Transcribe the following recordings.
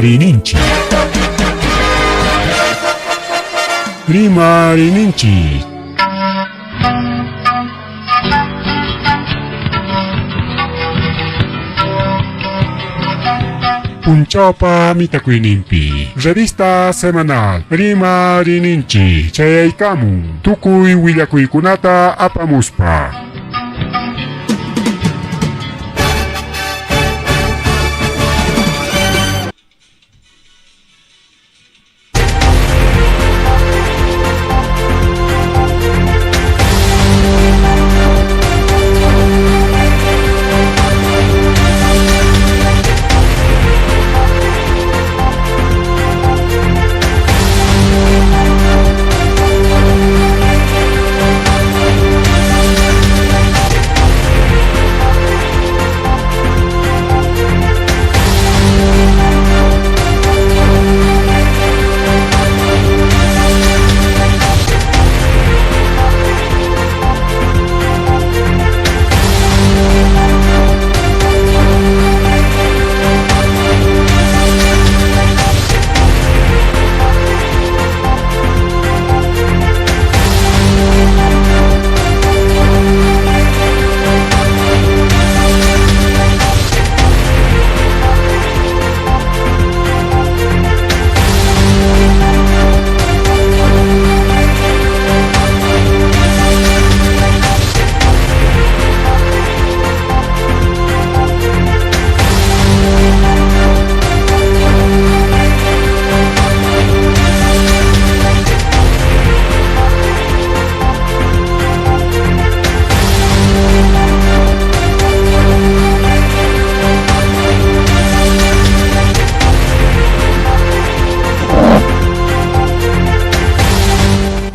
Rimariyninchik. Rimariyninchik. Punchawpa mitakuyninpi revista semanal Rimariyninchik chayaykamun tukuy willakuykunata apamuspa.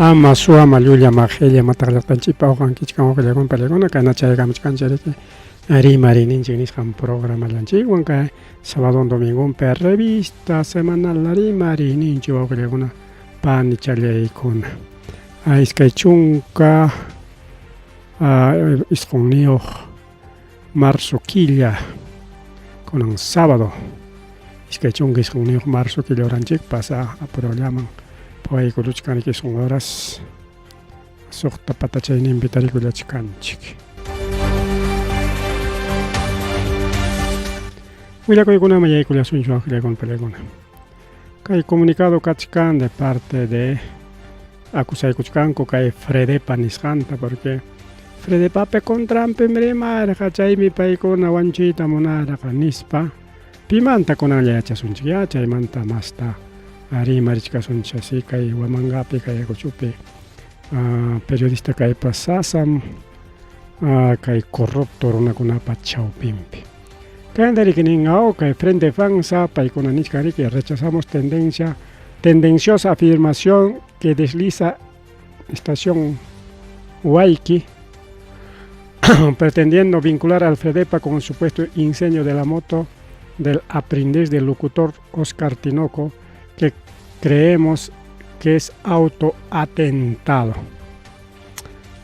Ama suama llulla maqilla mataqllaqtanchikpa uqankichkan uqllakun pallakuna kana chaykamuchkanchik Rimariyninchik nisqan programallanchikwan kay sábado domingonpi revista semanal Rimariyninchik wawqillakuna panichallaykuna. 29 marzo killa kunan sábado 29 marzo killa horanchikpas apurallaman pawaykuruchkan 9 horas 6 patachayninpi tarikullachkanchik. Willakuykunaman yaykullasunchu wawqillakuna pallakuna. Kay comunicado kachkan de parte de acusaykuchkanku kay Fredepa nisqanta porque Fredepape contranpim rimarqa chaymi paykuna wanchuyta munarqa nispa pimanta kunanlla yachasunchik ya chaymanta masta rimarichkasunchik así kay Huamangapi kay Ayacuchopi periodista kaypas sasam kay corrupto runakunapa chawpinpi. Kayanta riki nin kay Frente Fansa paykuna nichkan riki rechazamos tendencia tendenciosa afirmación que desliza estación Huayqui pretendiendo vincular al Fredepa con el supuesto incendio de la moto del aprendiz del locutor Oscar Tinoco, que creemos que es autoatentado.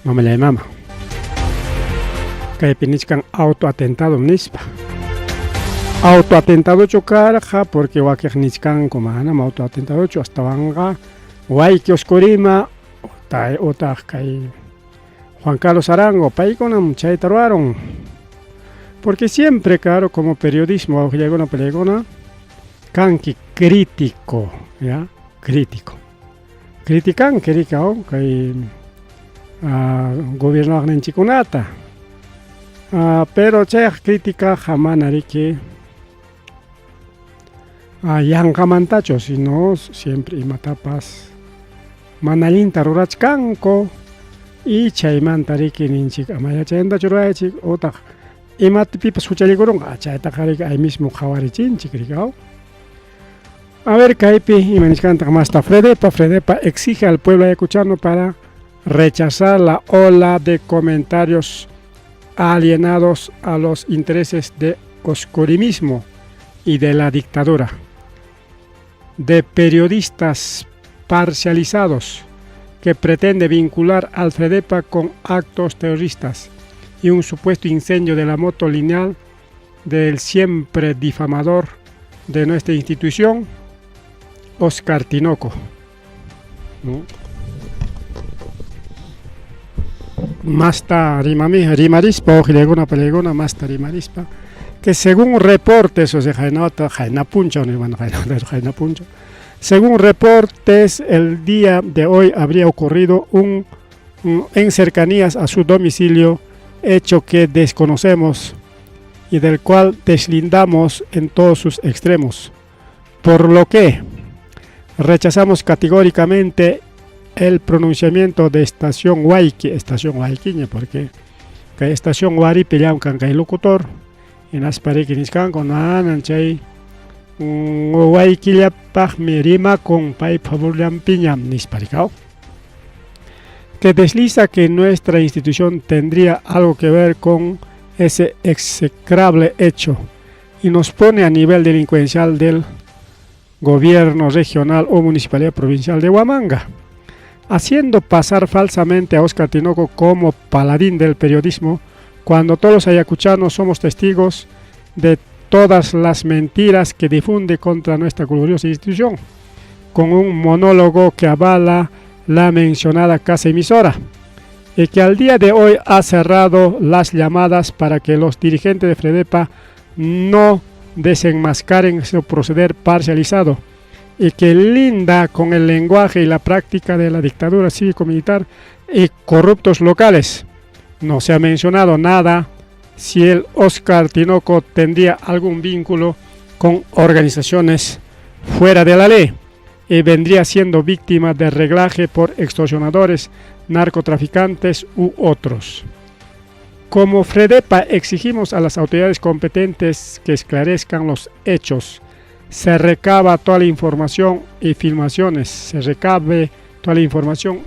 No me la mama. Kaypi nichkan autoatentado nispa. Autoatentado karqa porque wakiq nichkanku manam autoatentadochu astawanqa Huayqui Oscurima utaq kay Juan Carlos Arango paykunam chayta ruwaron. Porque siempre, claro, como periodismo, wawqillakuna palaykuna, kanki crítico, ¿ya? Crítico. Criticanki rika kay gobiernoqninchikkunata. Pero chayqa crítica mana riki yanqamantachu, sino siempre imatapas mana allinta rurachkanku y chaymanta riki ninchik ama chaymantachu ruraychik utaq imatapipas huchallikurunqa chaytaqa riki ahí mismo qhawarichinchik riki. A ver, kaypi ima nichkantaq masta Fredepa. Fredepa exige al pueblo ayacuchano para rechazar la ola de comentarios alienados a los intereses de oscurimismo y de la dictadura, de periodistas parcializados que pretende vincular al Fredepa con actos terroristas y un supuesto incendio de la moto lineal del siempre difamador de nuestra institución, Oscar Tinoco. ¿No? Masta rimami, rimarispa, ojileguna, peleguna, masta rimarispa, que según reportes, o sea, jainota, jainapuncha, bueno, jainapuncha, según reportes, el día de hoy habría ocurrido un en cercanías a su domicilio, hecho que desconocemos y del cual deslindamos en todos sus extremos. Por lo que rechazamos categóricamente el pronunciamiento de Estación Huayqui, Estación Huayquiña, porque kay Estación Huaripi llamkan kay locutor, hinaspa riki niskanku nanan chay Huayquillapaqmi rimakun paypa favorllanpiñam nispa rikaw. Que desliza que nuestra institución tendría algo que ver con ese execrable hecho y nos pone a nivel delincuencial del gobierno regional o municipalidad provincial de Huamanga, haciendo pasar falsamente a Oscar Tinoco como paladín del periodismo, cuando todos los ayacuchanos somos testigos de todas las mentiras que difunde contra nuestra gloriosa institución, con un monólogo que avala la mencionada casa emisora, y que al día de hoy ha cerrado las llamadas para que los dirigentes de Fredepa no desenmascaren su proceder parcializado y que linda con el lenguaje y la práctica de la dictadura cívico-militar y corruptos locales. No se ha mencionado nada si el Oscar Tinoco tendría algún vínculo con organizaciones fuera de la ley y vendría siendo víctima de reglaje por extorsionadores, narcotraficantes u otros. Como Fredepa exigimos a las autoridades competentes que esclarezcan los hechos, se recaba toda la información y filmaciones, se recabe toda la información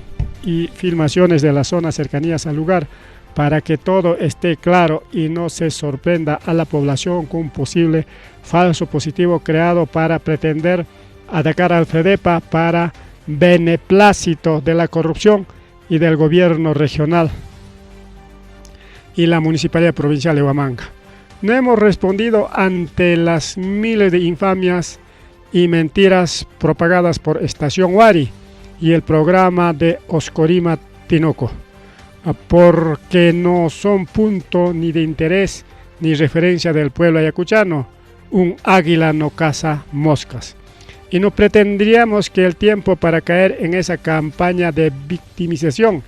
y filmaciones de la zona cercanías al lugar para que todo esté claro y no se sorprenda a la población con un posible falso positivo creado para pretender atacar al Fredepa para beneplácito de la corrupción y del gobierno regional y la Municipalidad Provincial de Huamanga. No hemos respondido ante las miles de infamias y mentiras propagadas por Estación Wari y el programa de Oscorima Tinoco, porque no son punto ni de interés ni referencia del pueblo ayacuchano. Un águila no caza moscas. Y no pretendríamos que el tiempo para caer en esa campaña de victimización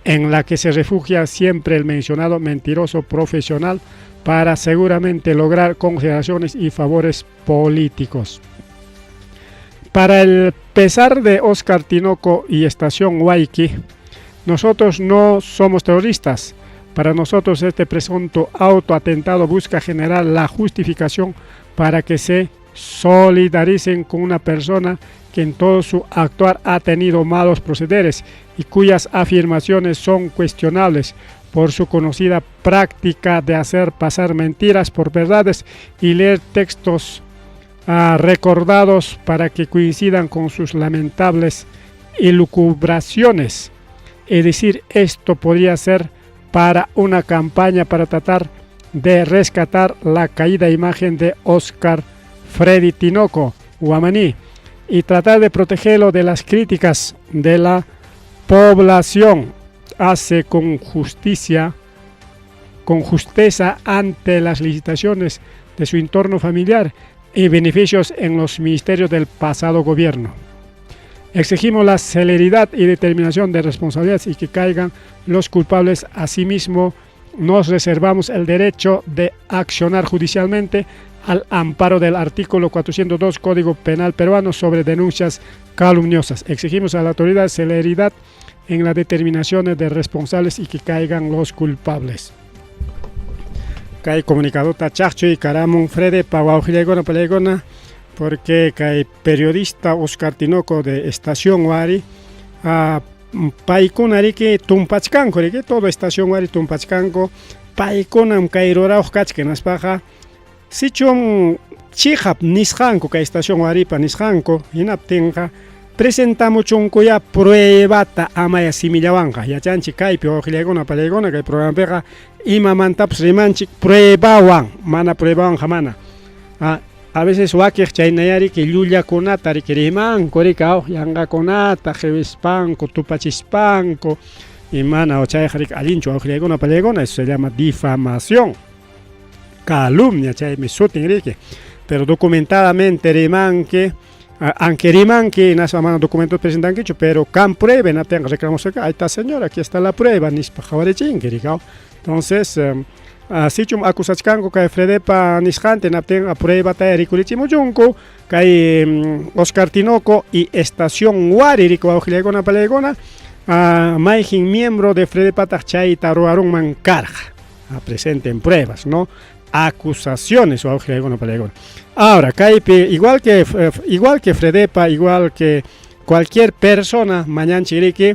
en la que se refugia siempre el mencionado mentiroso profesional para seguramente lograr consideraciones y favores políticos. Para el pesar de Oscar Tinoco y Estación Huayqui, nosotros no somos terroristas. Para nosotros este presunto autoatentado busca generar la justificación para que se solidaricen con una persona que en todo su actuar ha tenido malos procederes y cuyas afirmaciones son cuestionables por su conocida práctica de hacer pasar mentiras por verdades y leer textos recordados para que coincidan con sus lamentables elucubraciones. Es decir, esto podría ser para una campaña para tratar de rescatar la caída imagen de Oscar Freddy Tinoco Huamaní y tratar de protegerlo de las críticas de la población. Hace con justicia, con justeza ante las licitaciones de su entorno familiar y beneficios en los ministerios del pasado gobierno. Exigimos la celeridad y determinación de responsabilidades y que caigan los culpables. Asimismo, nos reservamos el derecho de accionar judicialmente al amparo del artículo 402 Código Penal Peruano sobre denuncias calumniosas. Exigimos a la autoridad celeridad en las determinaciones de responsables y que caigan los culpables. Kay comunicadota chaqchuykaramun Fredepa wawqillaykuna panillaykuna porque kay periodista Oscar Tinoco de Estación Wari paykuna riki tumpachkanku riki todo Estación Wari tumpachkanku paykunam kay rurawaq kachkan hinaspaqa sichum chiqap nisqanku kay Estación Waripa nisqanku hinaptinqa presentamuchunkuyá pruebata amaya simillawanqa yachanchik kaypi wawqillaykuna panillaykuna kay programapiqa imamantapas rimanchik pruebawan mana pruebawanqa mana. A veces wakiq chaynaya riki llullakunata riki rimanku riki aw yanqakunata qiwispanku tupachispanku y mana chayqa riki allinchu wawqillaykuna pallaykuna eso se llama difamación calumnia chaymi sutin riki pero documentadamente rimanki aunque rimanki hinaspa mana documento presentankichu pero kan prueba hinaptinqa reclamusqa ahí está señora aquí está la prueba nispa qhawarichinki riki entonces sichum acusachkanku kay Fredepa nisqanta hinaptinqa pruebata rikurichimuchunku kay Oscar Tinoco y Estación Wari riki wawqillaykuna pallaykuna mayqin miembro de Fredepataq chayta ruwarunman karqa presenten pruebas no acusaciones wawqillaykuna pallaykuna ahora kaypi igual que Fredepa, igual que cualquier persona, mañanchik riki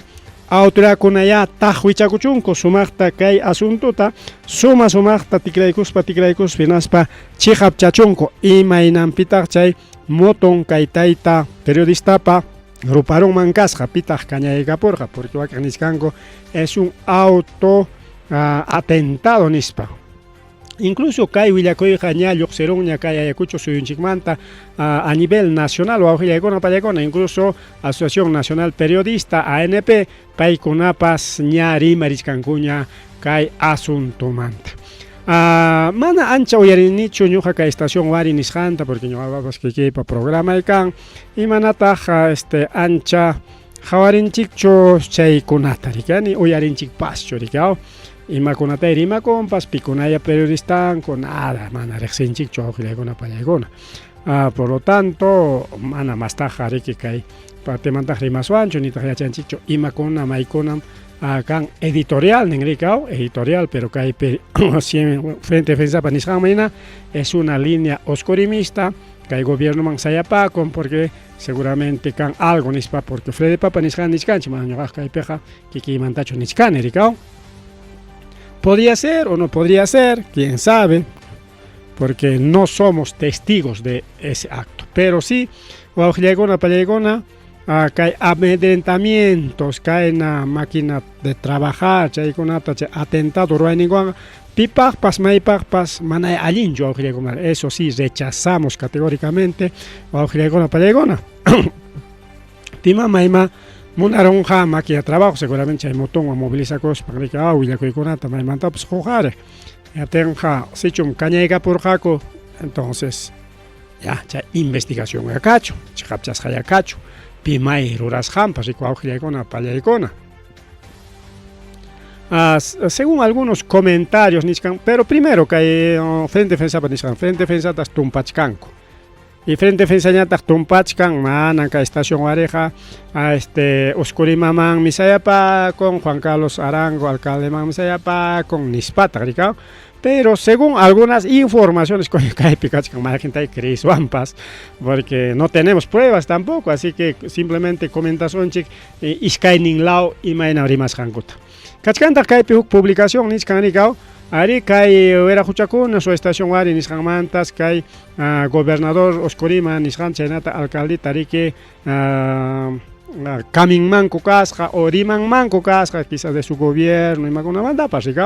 autoridadkunaya taqwichakuchunku sumaqta kay asuntuta suma sumaqta tikraykuspa tikraykuspa hinaspa chiqapchachunku imaynanpitaq chay moton kay tayta periodistapa ruparunman kasqa pitaq kañaykapurqa porque wakin nichkanku es un auto atentado nispa. Incluso kay willakuyqa ña lluqsirunña kay Ayacucho suyunchikmanta a nivel nacional wawqillaykuna pallaykuna, incluso Asociación Nacional Periodista ANP paykunapas ña rimarichkankuña kay asuntomanta. Mana ancha uyarinichu ñuqa kay Estación Wari nisqanta porque ñuqapapas kikiypa programay kan y manataq ancha qhawarinchikchu chaykunata riki uyarinchikpaschu riki imakunata rimakunpas pikunaya periodistanku nada mana riqsinchikchu wawqillaykuna pallaykuna. Por lo tanto mana mastaqa riki kay partemantaq rimaswanchu nitaq yachanchikchu imakuna maykunam kan editorial nin riki editorial, pero kaypi Frente Defensapa nisqanman hina es una línea oscurimista kay gobiernoman sayapakun porque seguramente kan algo nispa porque Fredepapa nisqan nichkanchik mana ñuqaqa kaypiqa kikiymantachu nichkani riki. Podría ser o no podría ser, quién sabe, porque no somos testigos de ese acto. Pero sí, wawqillaykuna pallaykuna, kay amedrentamientos, kayna máquina de trabajar, chaykunata chay atentado ruwayninkuwanqa pipaqpas maypaqpas mana allinchu wawqillaykuna. Eso sí, rechazamos categóricamente wawqillaykuna pallaykuna. Pima mayma munarunqa máquina de trabajo, seguramente chay motonwan movilizakuspa riki willakuykunata maymantapas huqariq. Yatinqa sichum kañaykapurqaku, entonces ya chay investigación kachu, chiqapchasqa kachu, pimay rurasqanpas riki wawqillaykuna pallaykuna. Según algunos comentarios nichkan, pero primero kay Frente Defensapa nisqan, Frente Defensatas tumpachkanku. Y Frente Defensañataq tumpachkan mana kay Estación Wariqa Oscurimaman misayapakun, Juan Carlos Arango alcaldeman misayapakun nispataq riki. Pero según algunas informaciones kaypi kachkan mayqintay creeswanpas porque no tenemos pruebas tampoco, así que simplemente comentasunchik iskaynin law imayna rimasqankuta. Kachkantaq kaypi huk publicación nichkan riki ari kay wiraquchakuna su Estación Wari nisqanmantas kay gobernador Oscorima nisqan chaynata alcaldita riki kaminmanku kasqa o rimanmanku kasqa quizás de su gobierno imakunamantapas riki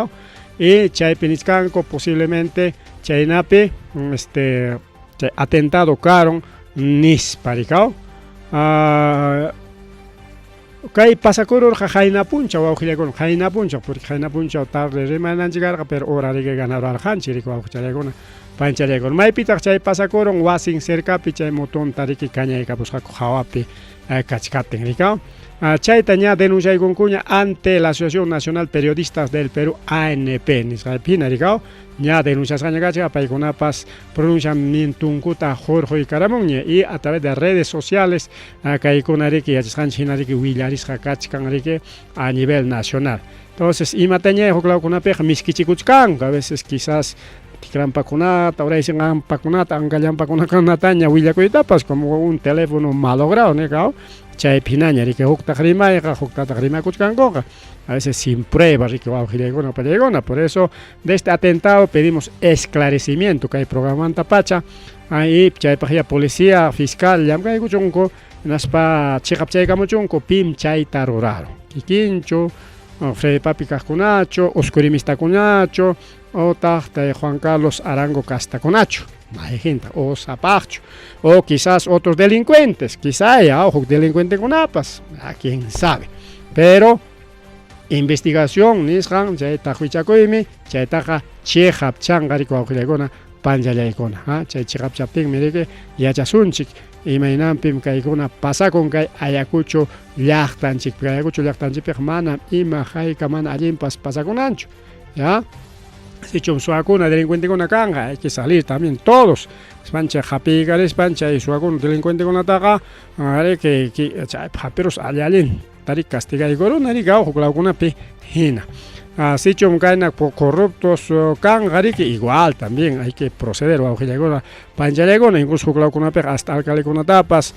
y chaypi nichkanku posiblemente chaynapi chay atentado karon nispa riki. Kay pasakururqa qayna punchaw wawqillaykuna qayna punchaw porque qayna punchaw tarde rimananchik karqa pero hora riki ganararqanchik riki wawqichallaykuna panchallaykuna maypitaq chay pasakurun wasin cercapi chay motonta riki kañaykapusqaku hawapi kachkaptin riki. Chayta ña denunciaykunkuña ante la Asociación Nacional Periodistas del Perú ANP nisqapina riki ña denunciasqaña kachka paykunapas pronunciamientunkuta hurquykaramunña y a través de redes sociales kaykuna riki yachasqanchik hina riki willarisqa kachkan riki a nivel nacional. Entonces imataña huk lawkunapiqa miskichikuchkanku a veces quizás tikrampakunata uraysinqampakunata ankallampakunataña willakuytapas como un teléfono malogrado nika chaypi hinaña riki huktaq rimayqa huktataq rimakuchkankuqa a veces sin pruebas riki wawqillaykuna pallaykuna. Por eso de este atentado pedimos esclarecimiento kay programamanta pacha y chaypaq ya policía fiscal llamkaykuchunku hinaspa chiqapchaykamuchunku pim chayta ruraron kikinchu Fredepapi kaqkunachu Oscurimistakunachu otaq Juan Carlos Arango kastakunachu. Mayqintaq o sapaqchu o quizás otros delincuentes, quizá ya huk delincuentekunapas, quién sabe. Pero investigación nisqan chay taqwichakuymi chaytaqa chiqapchanqa riki wawqillaykuna panchallaykuna ha chay chiqapchaptinmi riki yachasunchik imaynanpim kaykuna pasakun kay Ayacucho llaqtanchikpi. Ayacucho llaqtanchikpiqa manam ima hayka mana allinpas pasakunanchu ya. Sichum suwakuna delincuentekuna kanqa, hay que salir también todos. Nispan chay hapiykarispan chay suwakuna delincuentekunataqa riki chay hapirus alli allin tari castigaykuruna riki huklawkunapi hina. Sichum kayna corruptos kanqa riki igual también hay que proceder wawqillaykuna panchallaykuna incluso huklawkunapiqa hasta alcaldekunatapas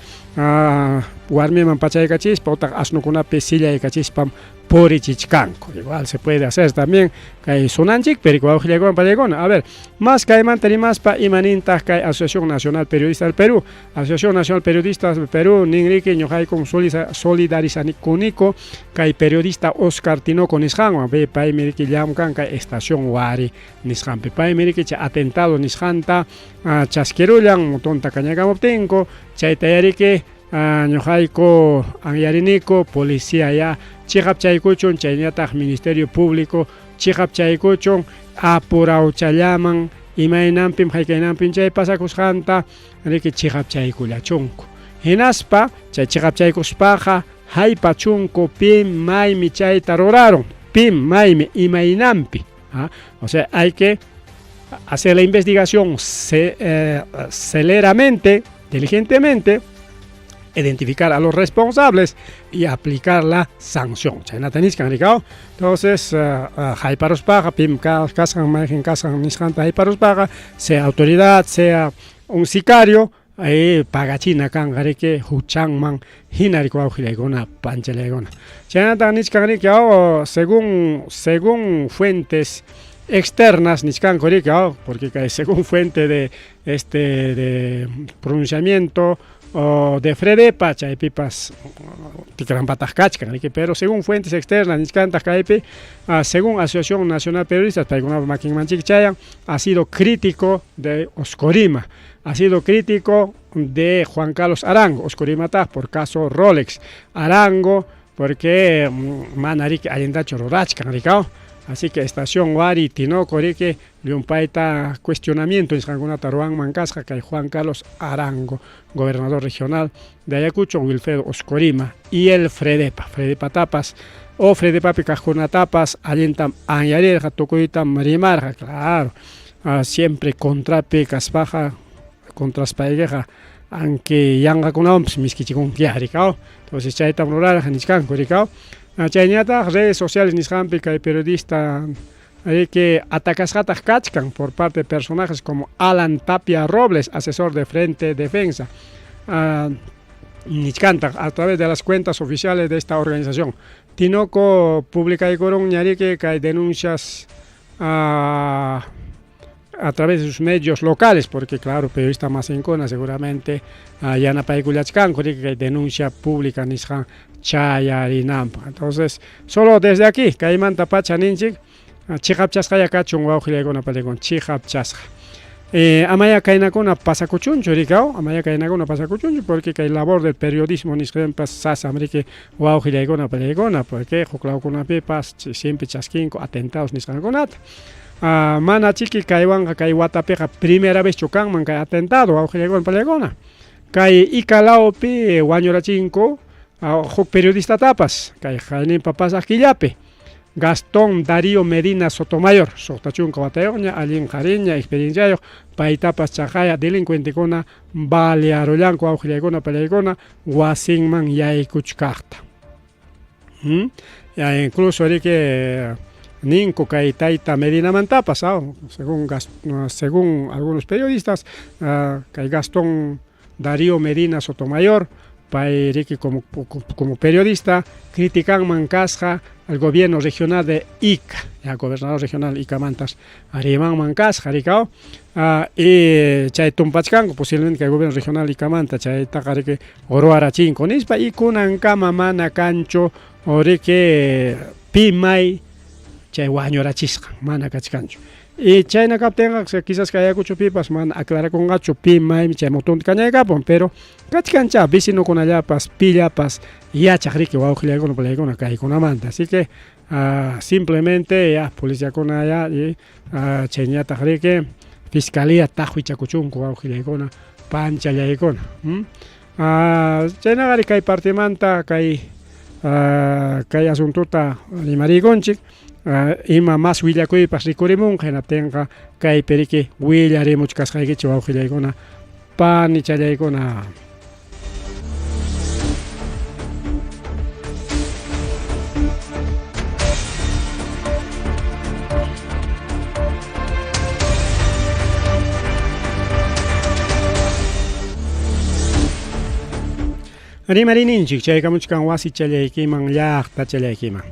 warmiman pachaykachispa utaq asnukunapi sillaykachispa purichichkanku. Igual se puede hacer también kay sunanchikpi riki wawqillaykuna pachaykuna. A ver, más kaymanta rimaspa imanintaq kay Asociación Nacional Periodista del Perú. Asociación Nacional Periodistas del Perú nin riki ñuqaykum solidarizanikuniko kay periodista Oscar Tinoco nisqanwan paymi riki llamkan kay Estación Wari nisqanpi. Paymi riki chay atentado nisqanta chaskirullan motonta kañakamuptinku chayta yariki ñuqayku anyariniko policía ya chiqapchaykuchun chaynataq Ministerio Público chiqapchaykuchun apurawchallaman imaynanpim haykaynanpim chay pasakusqanta riki chiqapchaykullachunku. Hinaspa chay chiqapchaykuspaqa haypachunku pim maymi chayta rurarun, pim maymi imaynanpi. O sea, hay que hacer la investigación celeramente, diligentemente, identificar a los responsables y aplicar la sanción. Chaynata nichkan rikaw. Entonces, hayparuspaqa pim kasqan mayqin kasqan nisqanta hayparuspaqa, sea autoridad, sea un sicario, pagachina kanqa riki huchanman hina riki wawqillaykuna panchallaykuna. Chaynata nichkan riki según fuentes externas nichkanku riki, porque kay según fuente de de pronunciamiento o de Fredepa chaypipas tikranpataq kachkan riki, pero según fuentes externas nichkantaq kaypi, según Asociación Nacional Periodistas paykunapa makinmanchik chayan, ha sido crítico de Oscorima, ha sido crítico de Juan Carlos Arango, Oscorimataq por caso Rolex, Arango porque mana riki allintachu rurachkan rikaw. Así que Estación Wari, Tinoco riki llumpayta cuestionamiento nisqankunata ruwanman kasqa kay Juan Carlos Arango, gobernador regional de Ayacucho, Wilfredo Oscorima y el Fredepa, Fredepa tapas o Fredepapi kaqkunatapas allintam anyarirqa tukuytam rimarqa, claro, siempre contrapi kaspaqa contraspaykiqa aunque yanqakunawanpas miskichikunki rikaw. Entonces chaytam rurarqa nichkanku rikaw. Chayñataq redes sociales nisqanpi kay periodista que atacasqataq kachkan por parte de personajes como Alan Tapia Robles, asesor de Frente Defensa. Nichkantaq a través de las cuentas oficiales de esta organización. Tinoco publicaykurun ñariki kay denuncias a través de sus medios locales, porque claro, periodista masinkuna seguramente yanapaykullachkanku riki kay denuncia pública nisqan chayarinanpaq. Entonces, solo desde aquí, kaymanta pacha ninchik, chiqapchasqaya kachun wawqillaykuna pachaykuna, chiqapchasqa. Amaya kaynakuna pasakuchunchu rikaw, amaya kaynakuna pasakuchunchu, porque kay labor del periodismo nisqanpas sasam riki wawqillaykuna pachaykuna, porque huklawkunapipas siempre chaskinku atentados nisqankunata. Mana chiki kaywanqa kay watapiqa primera vez chu kanman kay atentado wawqillaykuna pachaykuna. Kay Ica lawpi wañurachinku huk periodistatapas kay hayninpa pasaq killapi. Gastón Darío Medina Sotomayor, suqta chunka watayuqña, allin qhariña, experienciayuq, paytapas chaqaya delincuentekuna balearullanku wawqillaykuna pachaykuna wasinman yaykuchkaqta. Incluso riki ninku kay tayta Medinamantapas, según algunos periodistas, kay Gastón Darío Medina Sotomayor, pay riki como periodista, criticanman kasqa al gobierno regional de Ica, ya gobernador regional Icamantas, rimanman kasqa rikaw, y chay tumpachkanku posiblemente kay gobierno regional Icamanta chaytaqa riki ruwarachinku nispa y kunankama mana kanchu riki pimay chay wañurachisqan mana kachkanchu. Y chayna kaptinqa quizás kay Ayacuchopipas mana aclarakunqachu pi maymi chay motonta kañaykapun, pero kachkanchá vecinokunallapas pillapas yachaq riki wawqillaykuna palaykuna kaykunamanta. Así que simplemente ya policiakuna ya y chayñataq riki fiscalía taqwichakuchunku wawqillaykuna panchallaykuna. Chaynaqa kay partemanta kay kay asuntota rimariykunchik. Ima mas willakuypas rikurimunqa hinaptinqa kaypi riki willarimuchkasqaykichik wawqillaykuna panichallaykuna. Rimariyninchik chaykamuchkan wasichallaykiman llaqtachallaykiman.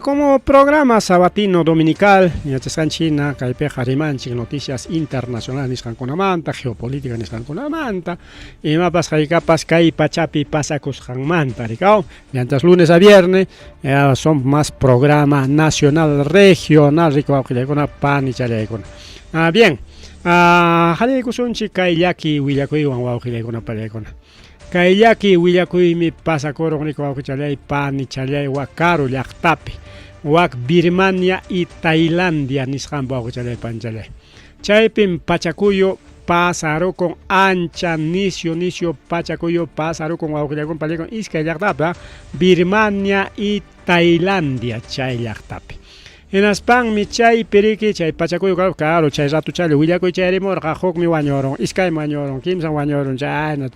Como programa sabatino dominical, yachasqanchik hina kaypiqa rimanchik noticias internacionales nisqankunamanta, geopolítica nisqankunamanta, imapas haykapas kay pachapi pasakusqanmanta, rikaw. Mientras lunes a viernes son más programa nacional, regional, rikaw wawqillaykuna, panichallaykuna. Bien, qallaykusunchik kay llaki willakuywan wawqillaykuna, pallaykuna. Kay llaki willakuymi pasakurun rikaw wawqichallay, panichallay, wak karu llaqtapi, wak Birmania y Tailandia nisqanpi wawqichallay, panchallay. Chaypim pachakuyu pasarukun ancha nisyu nisyu pachakuyu pasarukun wawqillaykuna, pallaykuna iskay llaqtapi, Birmania y Tailandia chay llaqtapi. Hinaspanmi chaypi riki chay pachakuyu claro chay ratuchalla willakuy chayarimurqa hukmi wañurun, iskaymi wañurun, kimsam wañurun, chayna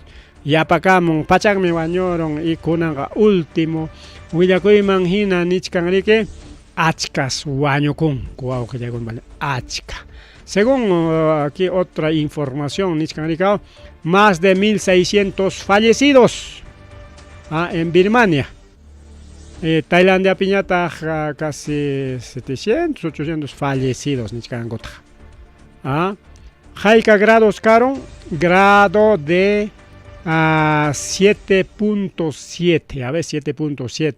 yapakamun pachakmi wañurun y kunanqa último willakuyman hina nichkan riki achkas wañukunku wawqillaykuna, achka. Según aquí otra información nichkan rikaw, más de 1600 fallecidos en Birmania. Tailandia piñataq casi 700, 800 fallecidos nichkankutaq. Hayka grados karun? Grado de 7.7, a ver, 7.7.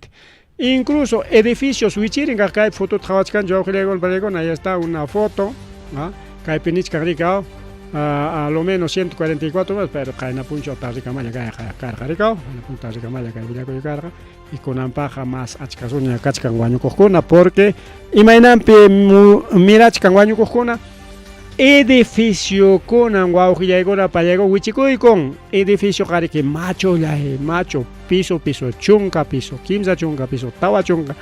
Incluso edificios wichirin kay foto qhawachkanchik wawqillaykuna pallaykuna, ahí está una foto, kaypi nichkan rikaw, a lo menos 144, pero qayna punchaw tarrikamalla karqa rikaw, qayna punchaw tarrikamalla kay willakuy karqa, y kunanpaqqa mas achka runa kachkan wañukuqkuna, porque imaynanpi mirachkan wañukuqkuna, edificiokunan wawqillaykuna pallaykuna wichikuykun, edificio qariki machullay machu, piso piso, chunka piso, 30 piso, 40,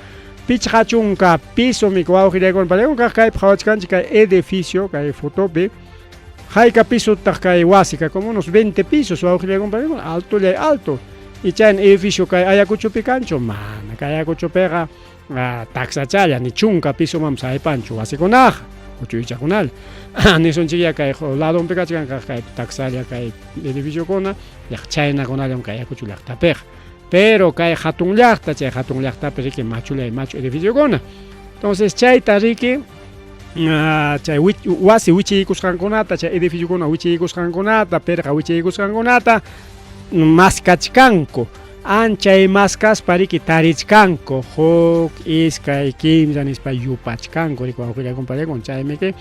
50 piso mi wawqillaykuna pallaykuna kaypi qhawachkanchik kay edificio kay fotopi, hayka pisotaq kay wasi, kay como unos 20 pisos wawqillaykuna pallaykuna, altollay alto. Y chayna edificio kay Ayacuchopi kanchu, mana kay Ayacuchopiqa taksachalla ni 10 pisomanpas haypanchu wasikunaqa, uchuychakunalla. Nisunchikya kay ladonpi kachkan kay taksalla kay edificiokuna, chaynakunallam kay Ayacucho llaqtapiqa. Pero kay hatun llaqta, chay hatun llaqtapi riki machullay machu edificiokuna. Entonces chayta riki chay wasi wichiykusqankunata, chay edificiokuna wichiykusqankunata, pirqa wichiykusqankunata maskachkanku. Anchay maskaspa riki tarichkanku, huk, iskay, kimsa nispa yupachkanku riki wawqillaykuna pallaykuna, chaymi ki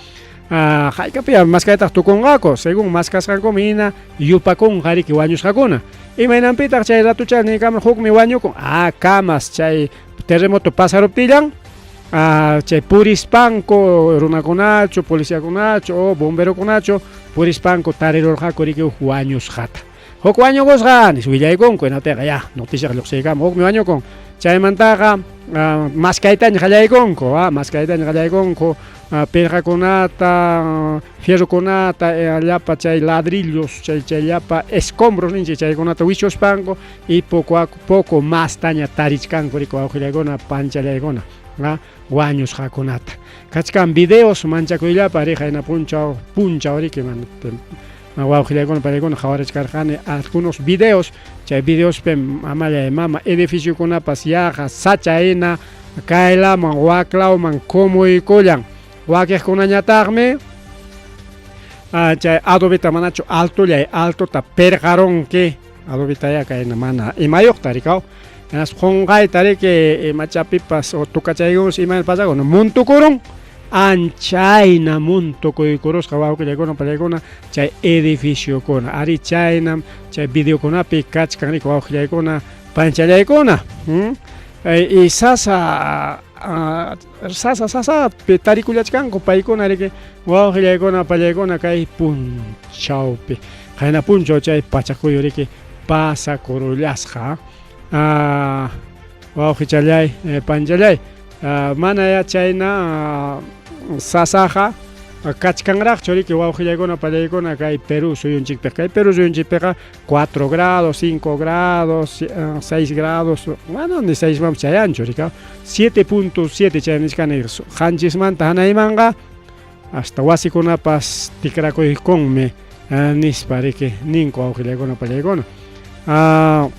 haykapi maskaytaq tukunqaku, según maskasqankuman hina yupakunqa riki wañusqakuna. Imaynanpitaq chay ratucha niykamun hukmi wañukun, kamas chay terremoto pasaruptillan, chay purispanku runakunachu, policiakunachu o bomberokunachu purispanku tarirurqaku riki huk wañusqata. Huk wañukusqa nis willaykunku, hinaptinqa ya noticiaqa lluqsiykamun hukmi wañukun. Chaymantaqa maskaytaña qallaykunku, maskaytaña qallaykunku, pirqakunata, fierrokunata, llapa chay ladrillos, chay llapa escombros ninchik chaykunata wichuspanku y poco a poco mastaña tarichkanku riki wawqillaykuna, panchallaykuna, wañusqakunata. Kachkan videos manchakuyllapa riq hayna punchaw punchaw riki wawqillaykuna pallaykuna qhawarachkarqani algunos videos, chay videospim mamallay mama edificiokunapas yaqa sacha hina kaylaman waklawman kumuykullan. Wakiqkunañataqmi chay adobeta manachu altollay altota pirqarunki, adobetaya kayna mana imayuqta rikaw, hinaspa qunqayta riki imachapipas o tukachaykunsi imayna pasakun muntukurun. Anchayna muntukuykurusqa wawqillaykuna pallaykuna chay edificiokuna. Ari chaynam chay videokunapi kachkan riki wawqillaykuna panchallaykuna. Y sasa sasa sasapi tarikullachkanku paykuna riki wawqillaykuna pallaykuna kay punchawpi. Qayna punchaw chay pachakuyu riki pasakurullasqa. Wawqichallay panchallay manaya chayna sasaqa kachkanraqchu riki wawqillaykuna pallaykuna kay Perú suyunchikpiqa. Kay Perú suyunchikpiqa 4 grados, 5 grados, 6 grados, bueno, ni 6 manpas chayanchu riki. 7.7 chay nichkani qanchismanta hanaymanqa hasta wasikunapas tikrakuykunmi nispa riki ninku wawqillaykuna pallaykuna. A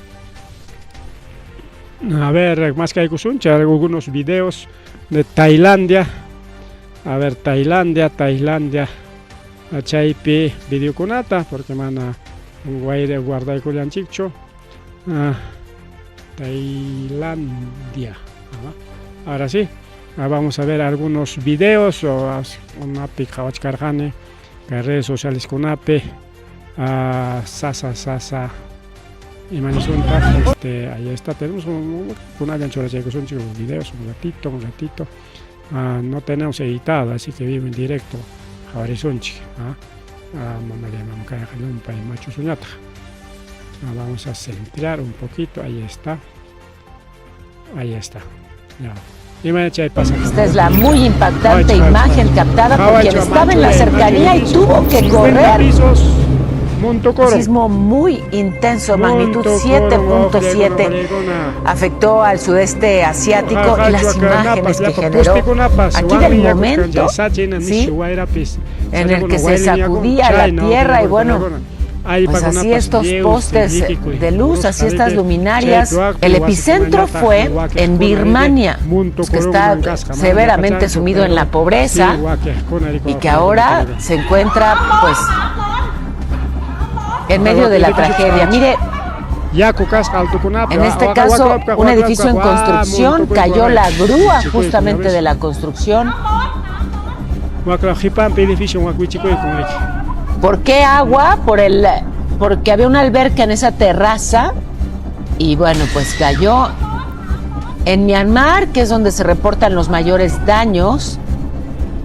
ver, maskaykusunchik algunos videos de Tailandia. A ver, Tailandia, Tailandia. Chaypi videokunata porque mana wayra guardaykullanchikchu. Tailandia. Ahora sí, vamos a ver algunos videos unapi qhawachkarqani kay redes sociales kunapi sasa sasa imanisuntaq ahí está, tenemos kunallan churachaykusunchik los videos un ratito, un ratito. No tenemos editado, así que vivo en directo qhawarisunchik. Mamalla kayqa llumpay machusuñataq. Vamos a centrar un poquito, ahí está. Ahí está. Ya. Esta es la muy impactante imagen captada por quien estaba en la cercanía y tuvo que correr. Un sismo muy intenso, magnitud 7.7, afectó al sudeste asiático y las imágenes que generó aquí del momento, ¿sí?, en el que se sacudía la tierra y bueno, pues así estos postes de luz, así estas luminarias. El epicentro fue en Birmania, que está severamente sumido en la pobreza y que ahora se encuentra pues en medio de la tragedia. Mire, en este caso, un edificio en construcción, cayó la grúa justamente de la construcción. ¿Por qué agua? Porque había una alberca en esa terraza y bueno, pues cayó. En Myanmar, que es donde se reportan los mayores daños,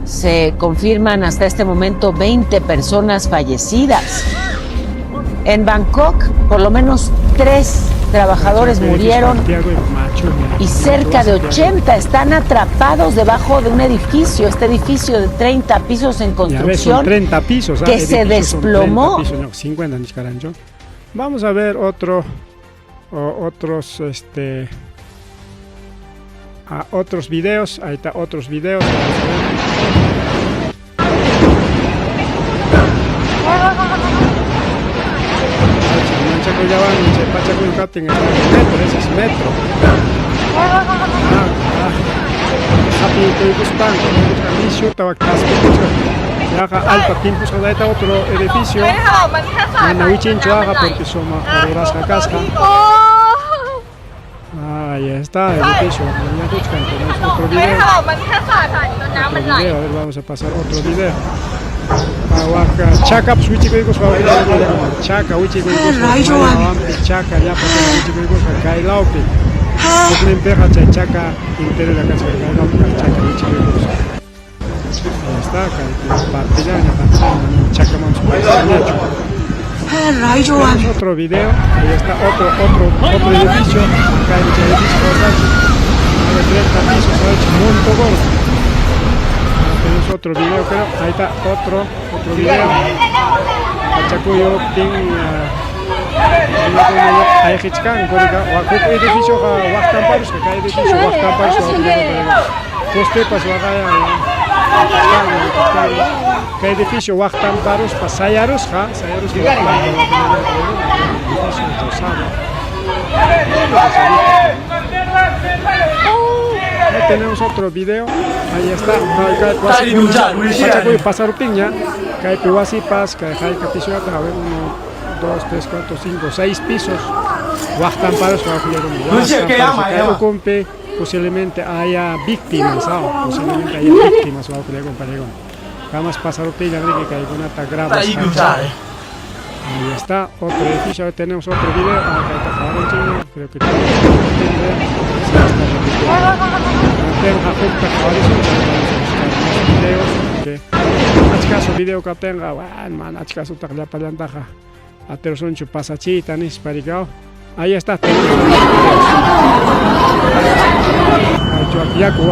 se confirman hasta este momento 20 personas fallecidas. En Bangkok, por lo menos 3 trabajadores murieron y cerca de 80 están atrapados debajo de un edificio, este edificio de 30 pisos en construcción, 30 pisos, que se desplomó. 30 pisos, no, 50 niscarancho. Vamos a ver otros videos. Ahí está, otros videos. Metro, ese es metro. Otro edificio. Ahí está el edificio. Otro video. A ver, vamos a pasar otro video. Chaca, Chaca, Chaca, ya Chaca, Ahí está, otro video, ahí está otro edificio, acá hay edificio, 30 pisos, muy gordo. Tenemos otro video, creo. Ahí está otro video. Pachacuyo, tin, edificio, edificio, que edificio Waqtamparus pa sayarusqa, sayarusqa edificio rosado. Ahí tenemos otro video. Ahí está. Pachacuyo pasarupinña. Kaypi wasipas, kay hayka pisoyata, a ver, 1, 2, 3, 4, 5, 6 pisos. Waqtamparus, waqtamparus. Posiblemente haya víctimas, ah, posiblemente haya víctimas, wawqillakuna, Kamas pasaruptillan riki kaykunata grabasqanchik. Ahí está, otro edificio, ahora tenemos otro video. Ah, acá está qhawarinchikña, creo que está repitiendo ya. Sí, está repitiendo. Tenqa hukta qhawarisun, vamos a buscar más videos, porque achkasu video kaptinqa, bueno, mana achkasutaq llapallantaqa atirsunchu pasachiyta nispa riki. Ahí está, tenemos yaku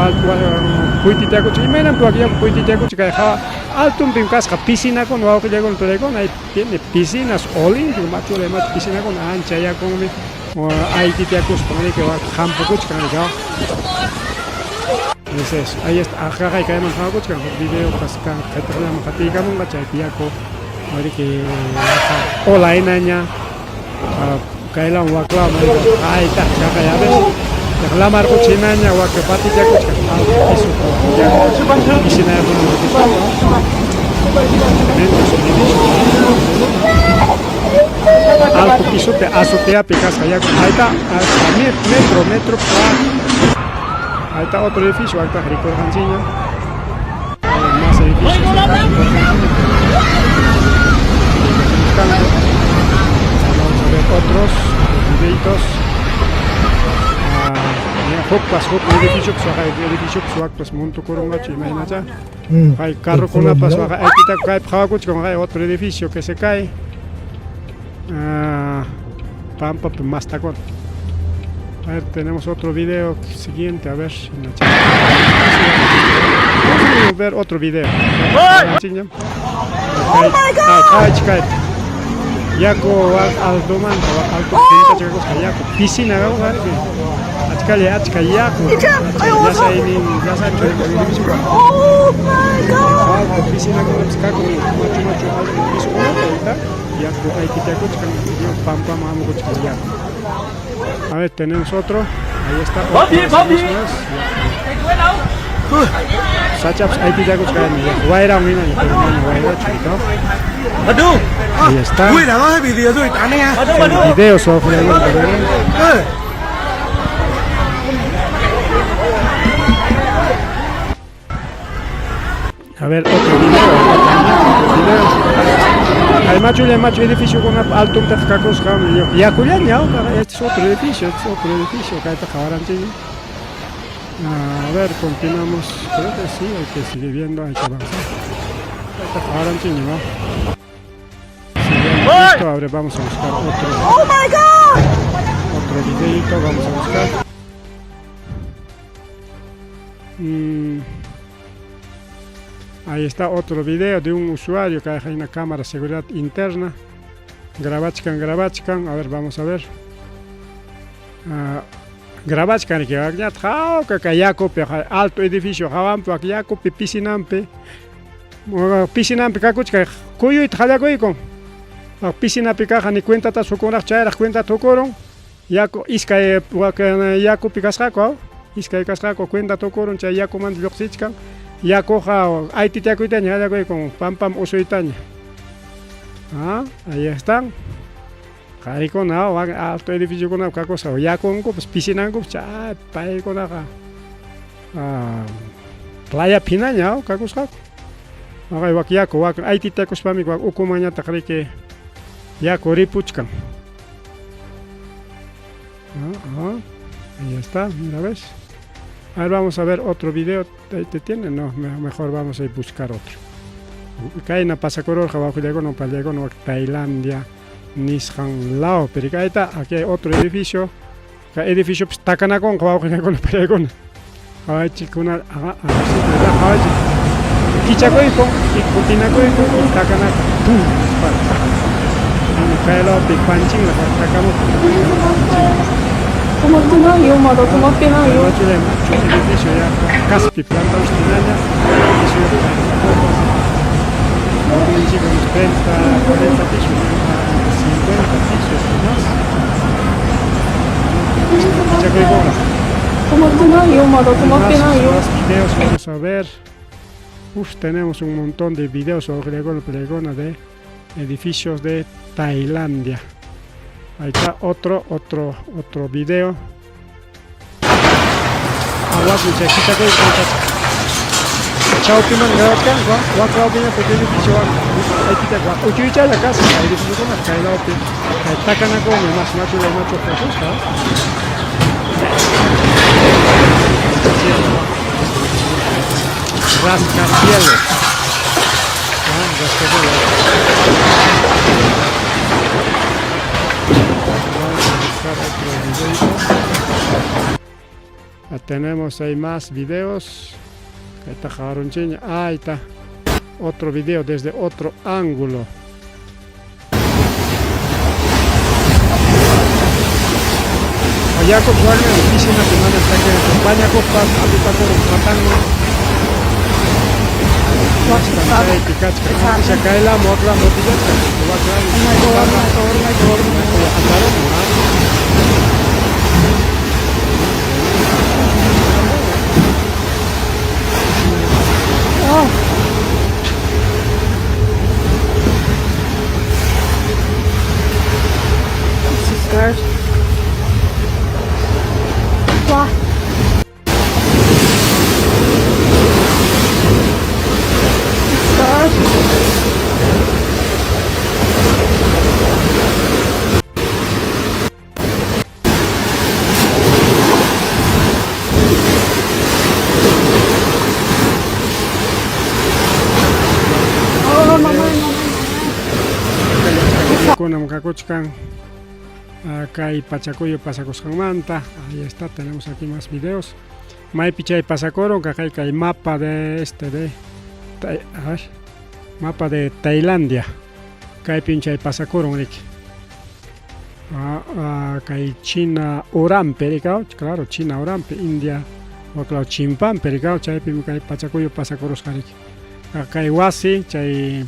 puytitakuchu imaynanpi wak yaku puytitakuchu kay hawa altonpim kasqa piscinakuna wawqillakuna turaykuna ahí tiene piscinas olímpico machula machu piscinakuna ancha yakunmi aytitakuspan riki wak hampukuchkan riki. Es eso. Ahí está, aqaqay kayman hawakuchkan huk video kan qhatiqllaman qatiykamunqa chaypi yaku riki ola hinaña kaylawan waklawan aytaq kaqay a ver lamar qucha hinaña waka patichakuchkan alto piso yaku piscina Tremendos edificios. Alto pisopi azoteapi kasqa yaku ahí está hasta metro metro pa ahí está otro edificio waktaq rikurqanchikña más edificios buscando. Vamos a ver otros videitos. Hukpas huk edificio edificio wakpas montukurunqachu imaynacha hay carrokunapas waqa aypita kaypi qhawakuchkan hay otro edificio que se cae. Pampapi mastakuna. A ver, tenemos otro video siguiente, a ver. Vamos a ver otro video. Oh my God! Yaku altomanta alto huntachakakusqa yaku piscina achkalla achka yaku llasaynin llasaymi Oh my God! piscinakunapas kakun machu machu alto pisokunata yaku aytitakuchkan pampaman hamukuchkan yaku. A ver, tenemos otro. Ahí está. Otro más. Sachapas aytitakuchkan wayrawan hinaña pero mana wayrachu. Ahí está. El video sobre A ver, otro video, otro video. Hay macho y macho edificio con alto kakusqa yakullaña, este es otro edificio, este es otro edificio, kayta qhawaranchikña. A ver, continuamos. Creo que sí, hay que seguir viendo, hay que avanzar. Kayta qhawaranchikña, ¿no? Listo, ahora vamos a buscar otro. Oh my God! Otro videito, vamos a buscar. Ahí está otro video de un usuario que hay una cámara de seguridad interna. Grabachkan, grabachkan. A ver, vamos a ver. Grabachkan que jawka yakupi alto edificio hawanpi wak yakupi piscinampi piscinampi kakuchkan kuyuyta qallakuykun. Piscinapi kaqa ni cuentata sukunraq chayraq cuentata tukurun yaku iskay wak yakupi kasqaku iskay kasqaku cuenta tukurun chay yakumanta lluqsichkan yakuqa aytitakuytaña qallakuykun pampam usuytaña. Ahí están. Qarikuna wak alto edificiokunapi kakusqa yakunkupas piscinankupas chay paykunaqa playapi hinaña kakusqaku. Waqay wak yaku wak aytitakuspami wak ukumanñataq riki yaku ripuchkan. Ahí está, mira, ves. A ver, vamos a ver otro video. ¿Te tiene? No, mejor vamos a ir buscar otro. Kayna pasakururqa wawqillakuna upallakuna wak Tailandia nisqan law, pero kayta aquí hay otro edificio. Kay edificio pues takanakunqa wawqillakuna pallaykuna. Qhawachikuna, qhawachik. Kichakuykun, kutinakuyku, takanaka. Pum, kay lawpi panchinla takamukun. 止まってないよ、まだ止まってないよ。 Machu edificio ya kaspi planta hinaña. Unos 30, 40 pisos, 50 pisos o más. Kichakuykuna. 止まってないよ、まだ止まってないよ。 Más videos vamos a ver. Uf, tenemos un montón de videos sobre plegona de edificios de Tailandia. Ahí está otro video. Wasi chay kichakuypi kachkan. Chawpiman grabachkanku, wak lawpiña pequeño edificio aypita wak uchuychalla kasqa kay edificiokuna kay lawpi kay takanakunmi mas machulla machu Jesusqa. Rascacielos. Ah, rascacielos. Vamos a buscar otro videito. Ah, tenemos ahí más videos. Ahí está Jarunchiña. Ahí está. Otro video desde otro ángulo. Jacob Wagner, piscina mana bañakuspas apipakurun patanman. Chaypi kachkan. Antisha kaylaman waklaman botellachkan. Oh. I'm so scared. Wah. I'm scared. Oh, mamá, mamá. Kunam kakuchkan kay pachakuyo pasakusqanmanta. Ahí está, tenemos aquí más videos. Maypi chay pasakuron kay kay mapa de este de a ver, mapa de Tailandia. Kaypin chay pasakuron riki. Kay China uranpi rikaw, claro, China uranpi, India waklaw chimpanpi rikaw, chaypim kay pachakuyo pasakurusqa riki. Kay wasi chay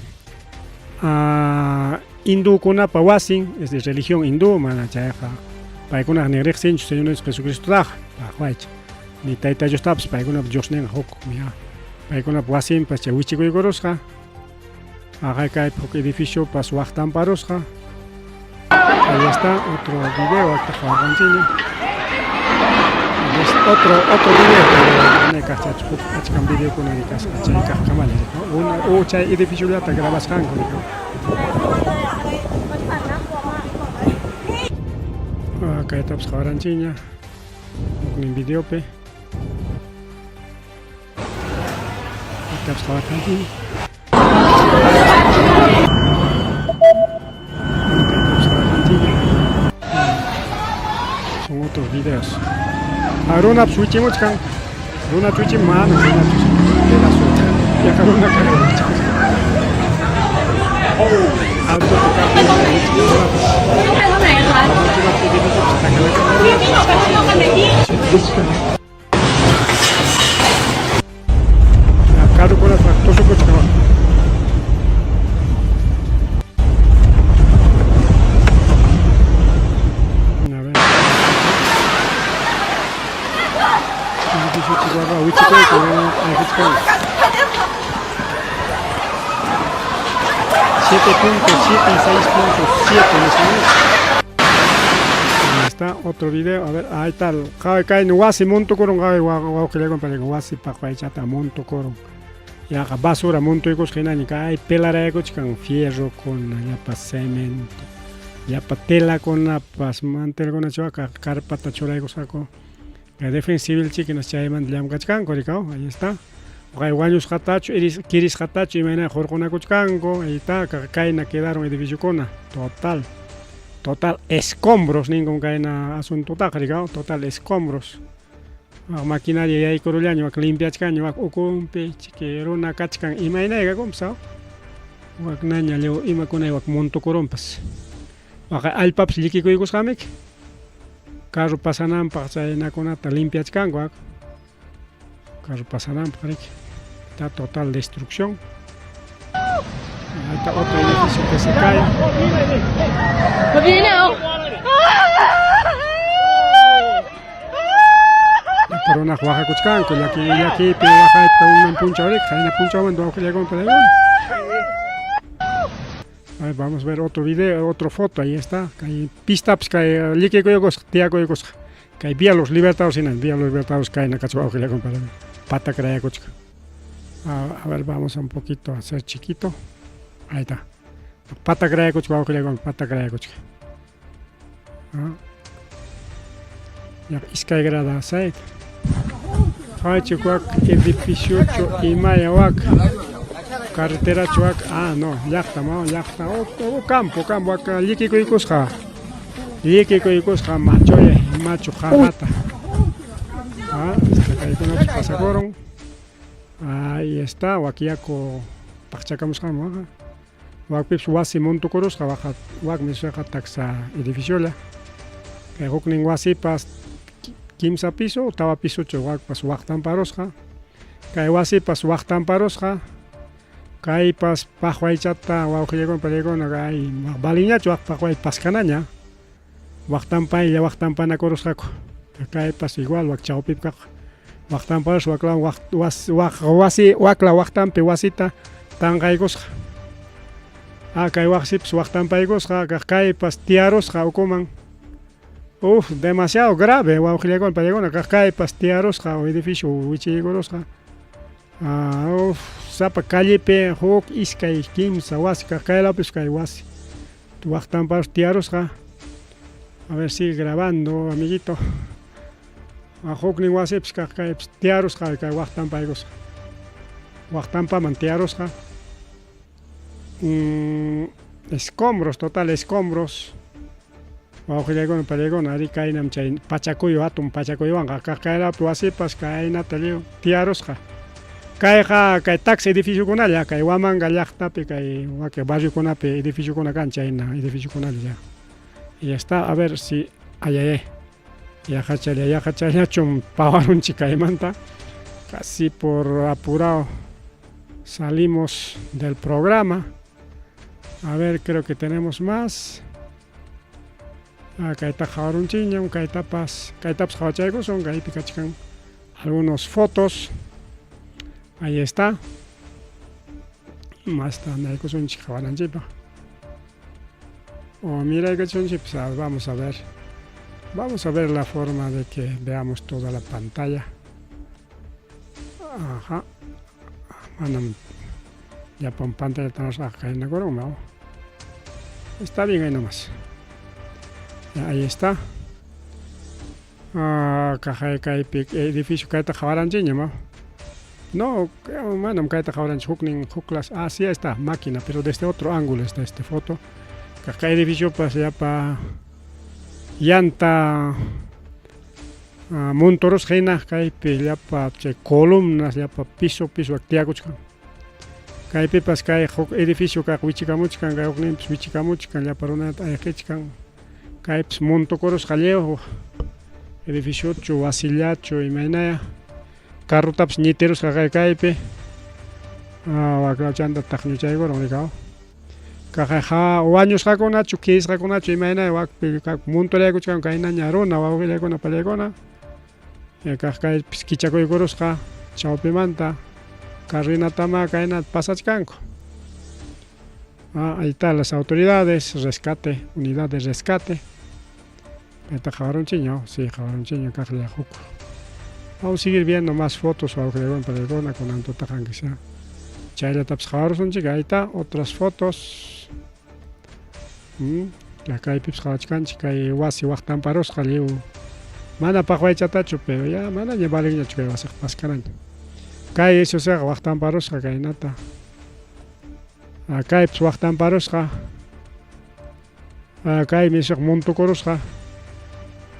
hindukunapa wasin, es de religión hindú, mana chayqa paykunaqa ni riqsinchu Señor Jesucristotaqa, paqwaycha. Ni Tayta Diostapas paykunapa Diosninqa hukmi ya. Paykunapa wasinpas chay wichikuykurusqa. Aqay kaypi huk edificiopas waqtamparusqa. Ahí está otro video, acá qhawarqanchikña. Es otro video, pero mana kaqchachu huk achkan videokuna kasqa chay kaqkamalla una u chay edificiollata grabasqanku rika. Kaytapas qhawaranchikña huknin videopi. Kaytapas qhawarqanchikña. Kaytapas qhawarqanchikña. Son otros videos. Runapas wichimuchkan. Runa wichim mana runachu pedazo yaqa runa kaq wichimusqa. Autopi kaq runapas. Edificiopas takanakuna. Carrokunapas tusukuchkan. A ver. Edificio Chihuahua, wichikuyku, ayqichkan. 7.7 y 6.7 en ese momento. Ahí está otro video. A ver, ahí está. Qhaway kayna wasi montukurun qhaway wawqillakuna paykuna wasi paqwaychata montukurun. Yaqa basura montuykusqa hinaña kay pelaraykuchkan fierrokuna, llapa cemento, llapa telakunapas, mantelkuna chiwaka carpata churaykusqaku. Kay defensa civil chikinas chaymanta llamk'achkanku rikaw, ahí está. Kay wañusqatachu, kirisqatachu imayna hurqunakuchkanku, ahí está, kayna quedaron edificiokuna, total. Total escombros ninkun kayna asuntotaqa rikaw, total escombros. Maquinaria yaykurullaña wak limpiachkanña wak ukunpi chiki runa kachkan imaynay kakunpas waknaña lliw imakuna wak montukurunpas. Waqay allpapas llikikuykusqamiki. Carro pasananpaq chaynakunata limpiachkanku carro pasananpaq riki. Está total destrucción. Ahí está otro edificio que se cae. Por una waqakuchkanku llaki llakipi waqaypi unan punchaw riki qayna punchawmanta wawqillakuna paykuna. Ahí vamos a ver otro video, otra foto, ahí está. Kay pistapas kay llikikuykusqa tiyakuykusqa. Kay Vía Los Libertadores hina, Vía Los Libertadores kayna kachka wawqillakuna paykuna patakrayakuchkan. A ver, vamos un poquito a hacer chiquito. Ahí está. Patakrayakuchka wawqillakuna, patakrayakuchka. Ya iskay grada aceite. Qawaychik wak edificiochu imaya wak carreterachu wak ah no llaqta ma llaqta o, o campo campo wak llikikuykusqa llikikuykusqa machoya machu qaqata ah kaykunapas pasakurun ahí está wak yaku paqchakamusqanman Wakpipas wasi montukurusqa waqa wakmi nisqaqa taksa edificiolla. Kay huknin wasipas kimsa piso o tawa pisochu wakpas waqtamparusqa. Kay wasipas waqtamparusqa. Kaypas paqwaychata wawqillaykuna pallaykuna kay valinñachu wak paqway paskanaña. Waqtampaylla waqtampanakurusqaku. Kaypas igual wak chawpipi kaq waqtamparusqa waklawan waq was waq wasi wakla waqtampi wasita tanqaykusqa. Ah, kay waqsipas waqtampaykusqa, kaq kaypas tiyarusqa ukuman. Uf, demasiado grave wawqillaykuna pallaykuna kaq kaypas tiyarusqa edificio wichiykurusqa. Ah, uf, sapa callepi huk iskay kimsa wasi kaq kaylawpis kay wasi. Waqtampas tiyarusqa. A ver, sigue grabando, amiguito. Huknin wasipas kaq kaypas tiyarusqa kay waqtampaykusqa. Waqtampaman tiyarusqa. Escombros, total escombros. Wawqillaykuna pallaykuna arí kaynam chay pachakuyu hatun pachakuywanqa kaq kaylawpi wasipas kaynata lliw tiyarusqa. Kayqa kay taxi edificiokunalla kay Huamanga llaqtapi kay wakin barriokunapi edificiokuna kan chayna edificiokunalla ya. Y ya está, a ver si ayayay. Yaqachalla yaqachallachum pawarunchik kaymanta. Casi por apurado salimos del programa. A ver, creo que tenemos más. Ah, kayta qhawarunchikñam, kaytapas, kaytapas qhawachaykusun, kaypi kachkan algunos fotos. Ahí está. Masta andaykusunchik qhawananchikpaq. O miraykusunchik, pues, vamos a ver. Vamos a ver la forma de que veamos toda la pantalla. Ajá. Manam llapan pantalla kaynakurunman. Está bien ahí nomás. Ahí está. Ah, kaqay kaypi edificio kayta qhawaranchikña ma. No, manam kayta qhawaranchik huknin huk clase. Ah, sí, ahí está, máquina, pero desde otro ángulo está esta foto. Kaq edificiopas llapa llanta montorusqa hina kaypi llapa chay columnas llapa piso piso tiyakuchkan. Kaypipas kay huk edificio kaq wichikamuchkan, kay hukninpas wichikamuchkan, llapa runata ayqichkan. Kaypas montokurusqa lliw edificiochu, wasillachu, imaynaya. Carrotapas ñitirusqa kay kaypi. Ah, waklachanta taqñuchaykurun rikaw. Kaqayqa wañusqakunachu, kiisqakunachu imaynaya wakpi montoraykuchkan kaynaña runa wawqillaykuna pallaykuna. Kaq kaypis kichakuykurusqa chawpimanta carrinatama kaynata pasachkanku. Ah, ahí están las autoridades, rescate, unidad de rescate. Kayta qhawarunchikña, sí, qhawarunchikña kaqlla huk. Vamos a seguir viendo más fotos wawqillaykuna pallaykuna kunan tutaqa aunque sea. Chayllatapas qhawarusunchik, ahí está, otras fotos. Kaypipas qhawachkanchik kay wasi waqtamparusqa lliw mana paqwaychatachu pero ya manaña valinñachu kay wasiqa paskanaña. Kay eso waqtamparusqa kaynata. Kaypas waqtamparusqa. Kaymi isaq montukurusqa.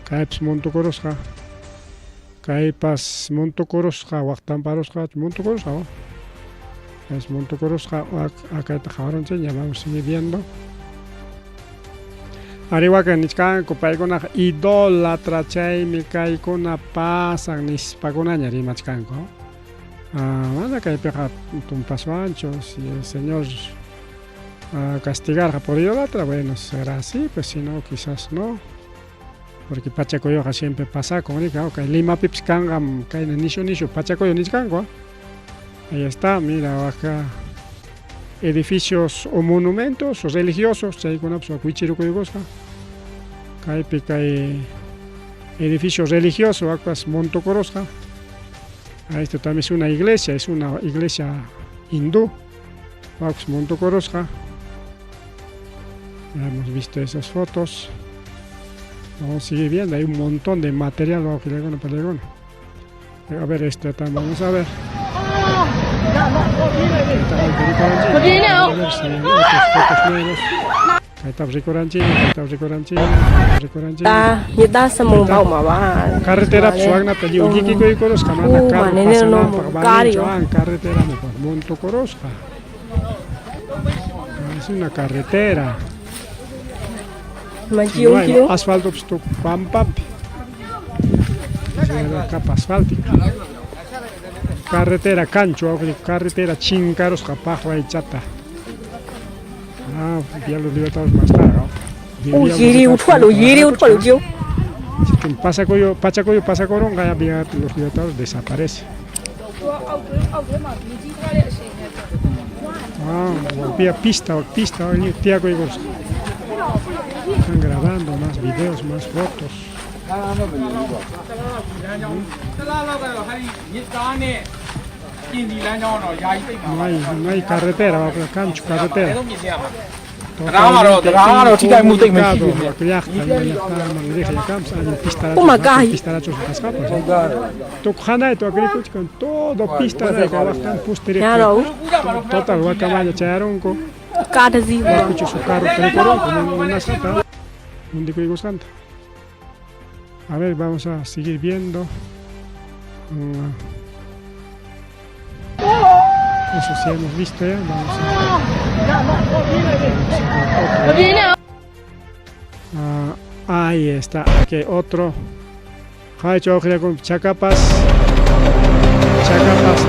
Kaypas montukurusqa. Kaypas montukurusqa waqtamparusqa montukurusqa. Es montukurusqa kayta qhawarunchikña vamos a seguir viendo. Ari wakin nichkanku paykunaqa idólatra chaymi kaykuna pasan nispakunaña rimachkanku. Mana kaypiqa tumpaswanchu si el Señor castigarqa por idólatra, bueno, será así, pues si no, quizás no. Porque pachakuyuqa siempre pasakun, rika, kay Limapipis kanqam kayna nishu nishu pachakuyu nichkanku. Ahí está, mira, acá edificios o monumentos religiosos, chaykunapas wak wichirukuykusqa. Kaypi kay Edificio religioso, akpas montokorosqa. Esto también es una iglesia, es una iglesia hindú. Wakpas montokorosqa. Ya hemos visto esas fotos. Vamos a seguir viendo, hay un montón de material. A ver, esta también, vamos a ver. A ver si hay otras fotos nuevas. Carretera carretera Montocorosca. Es una carretera. No hay asfalto pampapi. Capa asfáltica. Carretera Cancho, carretera Chincarosca, Pajuay Chata. Ah, ya los libertadores más tarde. Pachacoyo, Pachacoyo, Pasacoronga, ya los libertadores desaparece. Ah, vía pista, pista, Están grabando más videos, más fotos. No hay carretera, cancho, carretera. Todo pista total guacamaya chayaronco. A ver, vamos a seguir viendo. Eso sí hemos visto ya. Vamos a ahí está. Aquí otro. Con Chacapas. Chacapas.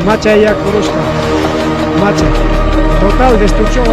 Macha. Total destrucción.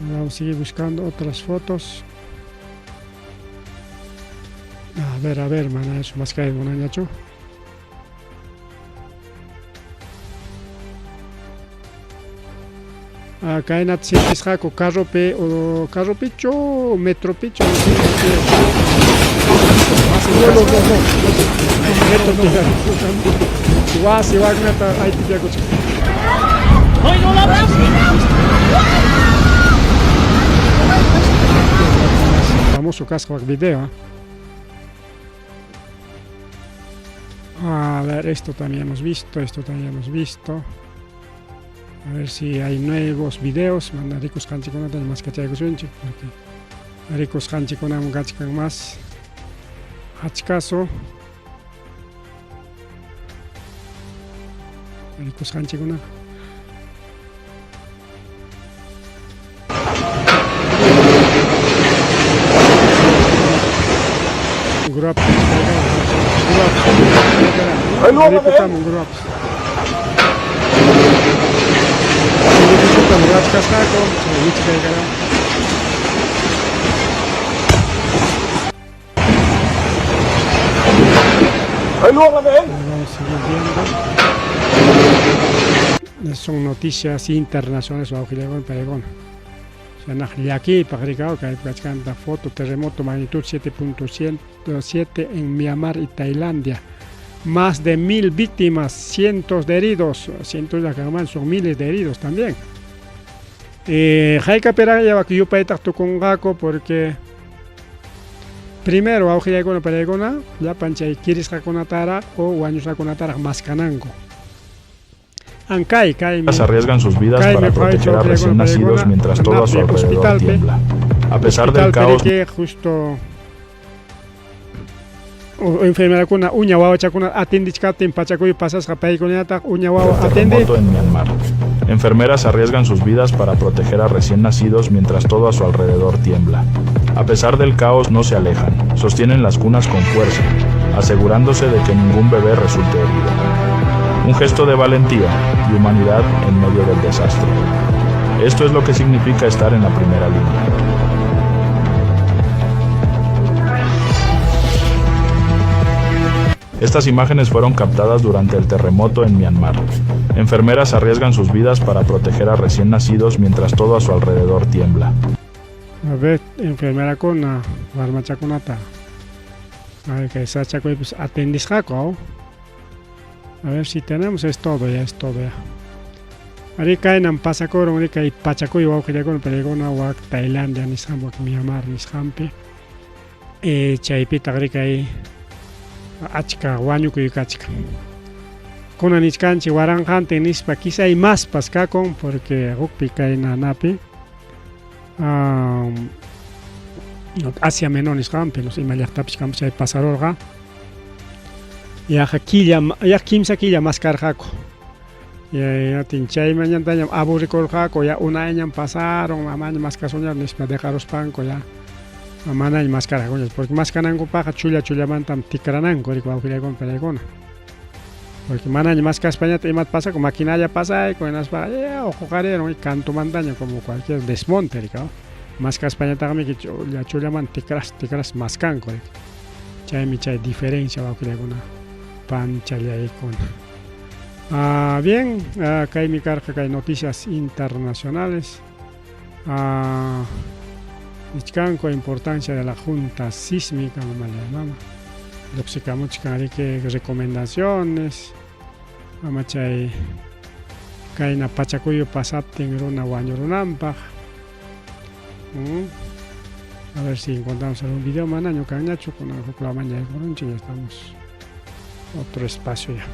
Vamos a seguir buscando otras fotos. A ver, mana, eso más que hay, monañacho. Acá en Atzitisjaco, carro pe, o carro picho, metro picho, no sé, metro picho. Wasi, wagnata, ahí te Famoso casco video. A ver, esto también hemos visto, esto también hemos visto. A ver si hay nuevos videos. Manda ricos canchiconata más que porque ricos canchiconam gachkan más. Hachcaso. Ricos canchicona. Gruap. Gruap. Vamos a seguir viendo. Son noticias internacionales Peregón. Aquí foto terremoto magnitud 7.7 en Myanmar y Tailandia. Más de 1000 víctimas, cientos de heridos, cientos de son miles de heridos también. Jaika peraya porque primero aujillaykuna payaykuna llapan chay kirisqakunatara o wañusqakunatara maskananku. Ankay kaymi arriesgan sus vidas para proteger a recién nacidos mientras todo a su alrededor tiembla. A pesar del caos justo Enfermerakuna uña wawachakuna atendichkaptin pachakuy pasasqa paykunañataq uña wawa atende. Terremoto en Myanmar. Enfermeras arriesgan sus vidas para proteger a recién nacidos mientras todo a su alrededor tiembla. A pesar del caos no se alejan, sostienen las cunas con fuerza, asegurándose de que ningún bebé resulte herido. Un gesto de valentía y humanidad en medio del desastre. Esto es lo que significa estar en la primera línea. Estas imágenes fueron captadas durante el terremoto en Myanmar. Enfermeras arriesgan sus vidas para proteger a recién nacidos mientras todo a su alrededor tiembla. A ver, enfermerakuna warmachakunata ay kay sachakuypas atendisqaku. A ver si tenemos, es todo ya, es todo ya. Ari kaynan pasakurun ari kay pachakuy wawqillakuna paykuna wak Tailandia nisqanpi wak Myanmar nisqanpi. Chaypitaq ari kay achka wañukuy kachkan. Kunan nichkanchik waranqantin nispa quizá maspas kakun porque hukpi kay nanapi Asia Menor nisqanpi no sé ima llaqtapis kanpas chay pasarurqa yaqa killa yaqa kimsa killa mas karqaku. Yatin chaymantañam aburrikurqaku ya unayñam pasaron amaña maskasuña nispa dejaruspanku ya manaña maskarqakuña porque maskanankupaqqa chulla chullamantam tikrananku riki wawqillaykuna paykuna. Porque manaña maskaspañataq imata pasakun maquinalla pasayku hinaspaqa ya uquqarirun kantumantaña como cualquier desmonte riki maskaspañataqmi chulla chullamanta tikras tikras maskanku riki. Chaymi chay diferencia wawqillaykuna panchallaykuna. Bien, kaymi karqa kay noticias internacionales. Nichkanku importancia de la junta sísmica, mama mama. Lluqsikamuchkan riki recomendaciones. Ama chay kayna pachakuyu pasaptin runa wañurunanpaq. A ver si encontramos algún video manaña kanñachu kunan huklaman yaykurunchik, ya estamos otro espacio ya.